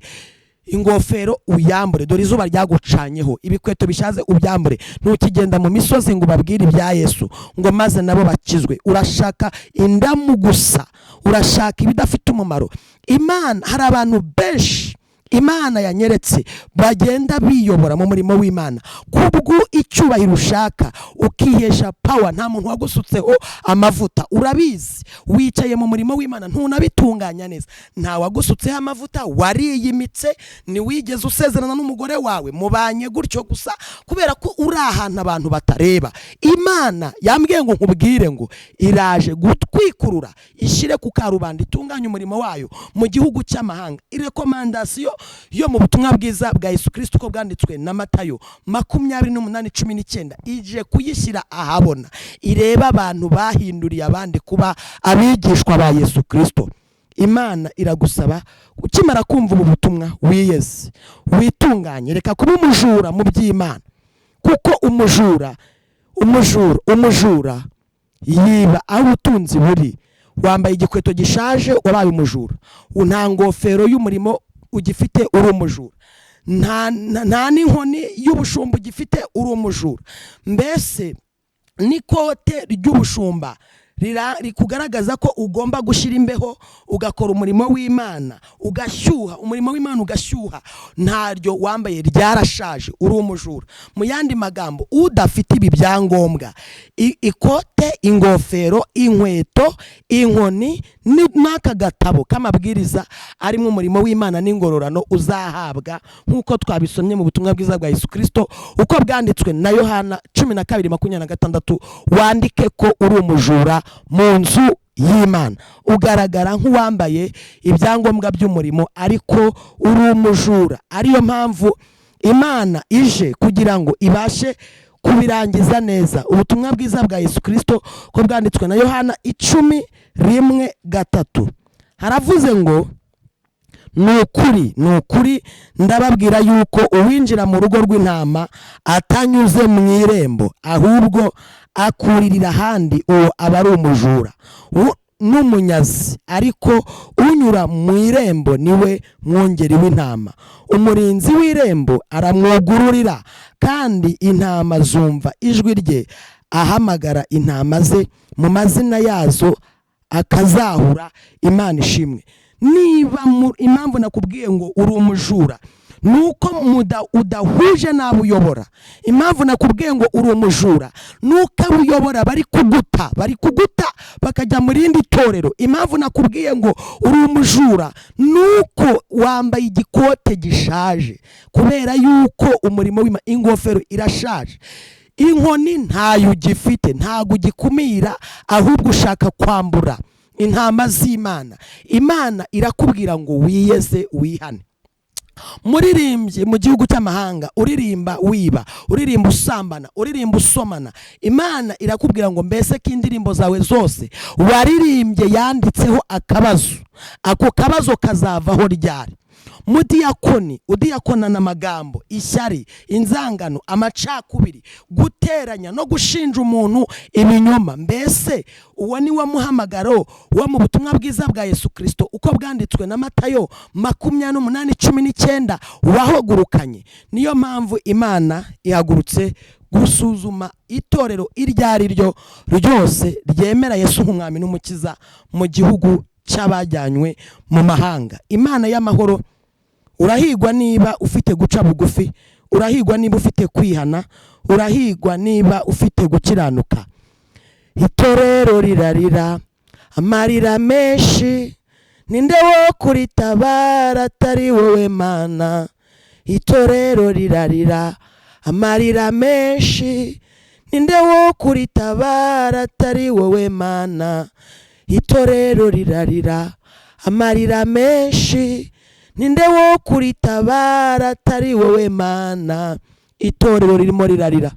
ingofero uyambure, dore izuba ryagucanyeho. Ibikweto bishaze ubyambure. Ntukigenda mu misozi ngo ubabwire ibya Yesu ngo maze nabo bakizwe. Urashaka indamu gusa, urashaka ibidafite umumaro. Imana, hari abantu benshi Imana yanyeretse bagenda biyobora mu murimo w'Imana kubwo icyubahiro ushaka, ukihesha power. Nta muntu wagusutseho amavuta, urabizi, wicaye mu murimo w'Imana ntunabitunganya neza. Nta wagusutseho amavuta, wariyimitse, ntiwigeze usezerana n'umugore wawe, mubanye gutyo gusa kubera ko uri ahantu abantu batareba. Imana yambwiye ngo nkubwire ngo iraje gutwikurura, ishyire ku karubanda, itunganye umurimo wayo mu gihugu cy'amahanga. Irekomandasiyo yo mu butumwa bwiza bwa Yesu Kristo uko bwanditswe na Matayo 28:19 ije kuyishyira ahabona, ireba abantu bahinduriye abandi kuba abigishwa ba Yesu Kristo. Imana iragusaba ukimara kumva ubu butumwa wiyeze, witunganye, reka kuba umujura mu by'Imana, kuko umujura yiba aho ubutunzi buri. Wambaye igikweto gishaje, wabaye umujura. Nta ngofero y'umurimo ugifite, uri umujura. Nta n'inkoni y'ubushumba ugifite, uri umujura. Mbese n'ikote ry'ubushumba rikugaragaza ko ugomba gushyira imbeho ugakora umurimo w'Imana ugashyuha, umurimo w'Imana ugashyuha, ntaryo wambaye, ryarashaje, uri umujura. Mu yandi magambo, udafite ibi byangombwa, ikote, ingofero, inkweto, inkoni n'aka gatabo k'amabwiriza arimo umurimo w'Imana n'ingororano uzahabwa, nk'uko twabisomye mu butumwa bwiza bwa Yesu Kristo uko bwanditswe na Yohana 12:26, wandike ko uri umujura mu nzu y'Imana. Ugaragara nk'uwambaye ibyangombwa by'umurimo ariko uri umujura. Ariyo mpamvu Imana ije kugira ngo ibashe kubirangiza neza. Ubutumwa bwiza bwa Yesu Kristo ko bwanditswe na Yohana 10:1-3 haravuze ngo: ni ukuri, ni ukuri, ndababwira yuko uwinjira mu rugo rw'intama atanyuze mu irembo, ahubwo akuririra ahandi, uwo aba ari umujura n'umunyazi. Ariko unyura mu irembo niwe mwungeri w'intama. Umurinzi w'irembo aramwugururira, kandi intama zumva ijwi rye, ahamagara intama ze mu mazina yazo akazahura. Imana ishimwe. Niba impamvu nakubwiye ngo uri umujura nuko udahuje n'abo uyobora. Impamvu nakubwiye ngo uri umujura nuko abo uyobora bari kuguta bakajya mu rindi torero. Impamvu nakubwiye ngo uri umujura nuko wambaye igikote gishaje, kubera yuko umurimo w'Imana, ingofero irashaje, inkoni ntayo ugifite, ntago ugikumira, ahubwo ushaka kwambura intama z'Imana. Imana irakubwira ngo wiyeze, wihane. Muririmbyi mu gihugu cy'amahanga, uririmba wiba, uririmba usambana, uririmba usomana, Imana irakubwira ngo mbese ko indirimbo zawe zose waririmbye yanditseho akabazo, ako kabazo kazavaho ryari? Mudiyakoni udiyakonana amagambo, ishyari, inzangano, amacakubiri, guteranya no gushinja umuntu ibinyoma, mbese uwo ni wo muhamagaro wo mu butumwa bwiza bwa Yesu Kristo uko bwanditswe na Matayo 28:19 wahagurukanye? Niyo mpamvu Imana ihagurutse gusuzuma itorero iryo ari ryo ryose ryemera Yesu nk'umwami n'umukiza mu gihugu cy'abajyanywe mu mahanga. Imana y'amahoro, urahigwa niba ufite guca bugufi, urahigwa niba ufite kwihana, urahigwa niba ufite gukiranuka. Itorero rirarira amarira menshi, ninde wo kuritabara atari wowe Mana? Itorero rirarira amarira menshi, ninde wo kuritabara atari wowe Mana? Itorero rirarira amarira menshi, ninde wo kuritabara atari wowe Mana? Itorero ririmo rirarira,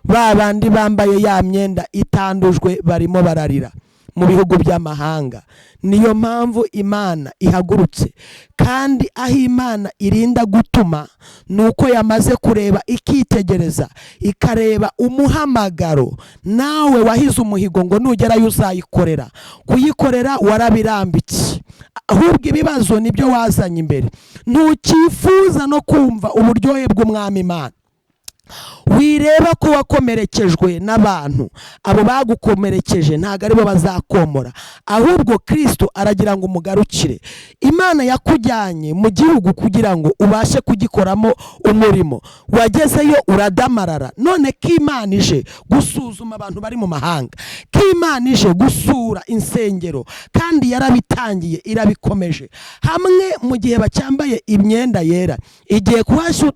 ba bandi bambaye ya myenda itandujwe barimo bararira mu bihugu by'amahanga. Niyo mpamvu Imana ihagurutse, kandi aho Imana irinda gutuma ni uko yamaze kureba, ikitegereza, ikareba umuhamagaro. Nawe wahize umuhigo ngo nugerayo uzayikorera, kuyikorera warabirambitse, ahubwo ibibazo nibyo wazanye imbere. Ntukifuza no kumva uburyohe bw'Umwami Imana. Wireba ko wakomerekejwe n'abantu, abo bagukomerekeje ntabwo aribo bazakomora, ahubwo Kristo aragira ngo umugarukire. Imana yakujyanye mu gihugu kugira ngo ubashe kugikoramo umurimo, wagezeyo uradamarara. None ko Imana ije gusuzuma abantu bari mu mahanga, ko Imana ije gusura insengero, kandi yarabitangiye irabikomeje, hamwe mu gihe bacyambaye imyenda yera igiye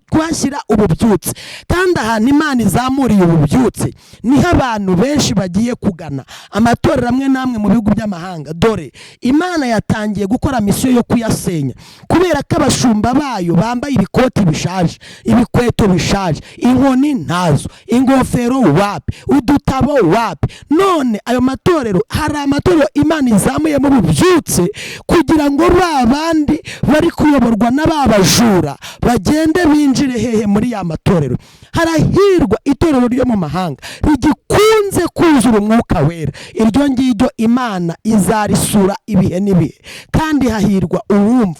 kuhashyira ububyutse. Kandi ahantu Imana izamuriye ububyutse niho abantu benshi bagiye kugana amatorero amwe n'amwe mu bihugu by'amahanga. Dore Imana yatangiye gukora misiyo yo kuyasenya, kubera ko abashumba bayo bambaye ibikoti bishaje, ibikweto bishaje, inkoni ntazo, ingofero wapi, udutabo wapi. None ayo matorero, hari amatorero Imana izamuyemo ububyutse kugira ngo ba bandi bari kuyoborwa na ba bajura bagende binjire hehe? Muri ya matorero. Harahirwa itorero ryo mu mahanga rigikunze kuzura Umwuka Wera, iryo ngiryo Imana izarisura ibihe n'ibihe. Kandi hahirwa uwumva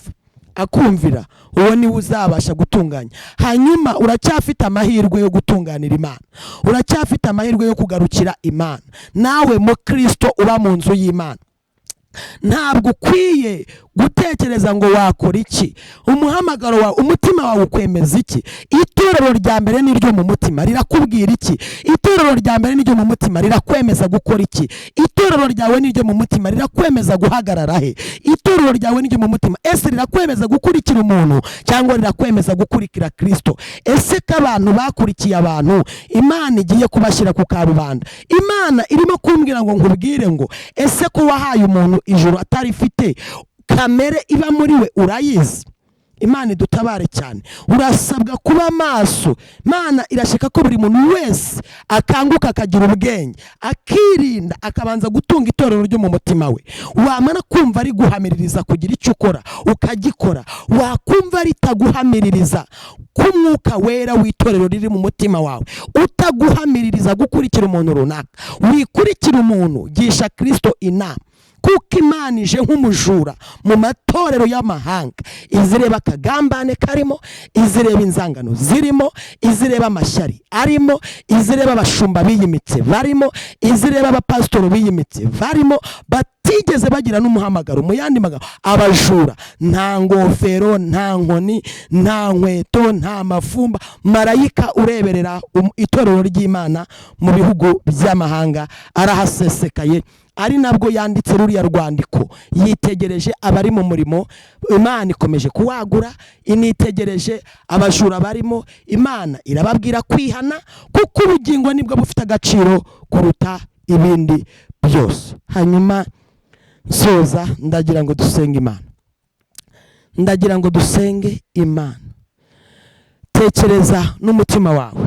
akumvira, uwo niwe uzabasha gutunganya. Hanyuma uracyafite amahirwe yo gutunganira Imana, uracyafite amahirwe yo kugarukira Imana. Nawe mukristo uba mu nzu y'Imana, ntabwo ukwiye gutekereza ngo wakora iki. Umuhamagaro wawe, umutima wawe ukwemeza iki? Itorero rya mbere ni iryo mu mutima, rirakubwira iki? Itorero rya mbere ni iryo mu mutima, rirakwemeza gukora iki? Itorero ryawe ni iryo mu mutima, rirakwemeza guhagarara he? Itorero ryawe ni iryo mu mutima, ese rirakwemeza gukurikira umuntu cyangwa rirakwemeza gukurikira Kristo? Ese ko abantu bakurikiye abantu Imana igiye kubashyira ku karubanda? Imana irimo kumbwira ngo nkubwire ngo ese ko wahaye umuntu ijuru atarifite, kamere iba muri we urayizi? Imana idutabare cyane. Urasabwa kuba maso. Imana irashaka ko buri muntu wese akanguka, akagira ubwenge, akirinda, akabanza gutunga itorero ryo mu mutima we. Wamara kumva ari guhamiririza kugira icyo ukora, ukagikora. Wakumva ritaguhamiririza, ko Umwuka Wera w'itorero riri mu mutima wawe utaguhamiririza gukurikira umuntu runaka, wikurikira umuntu, gisha Kristo inama. Kuko Imana ije nk'umujura mu matorero y'amahanga, izireba akagambane karimo, izireba inzangano zirimo, izireba amashyari arimo, izireba abashumba biyimitse barimo, izireba abapasitori biyimitse barimo, batigeze bagira n'umuhamagaro. Mu yandi magambo, abajura, nta ngofero, nta nkoni, nta nkweto, nta mafumba. Marayika ureberera itorero ry'Imana mu bihugu by'amahanga arahasesekaye, ari nabwo yanditse ruriya rwandiko, yitegereje abari mu murimo. Imana ikomeje kuwagura, initegereje abajura barimo. Imana irababwira kwihana, kuko ubugingo nibwo bufite agaciro kuruta ibindi byose. Hanyuma nsoza, ndagira ngo dusenge Imana, ndagira ngo dusenge Imana. Tekereza n'umutima wawe.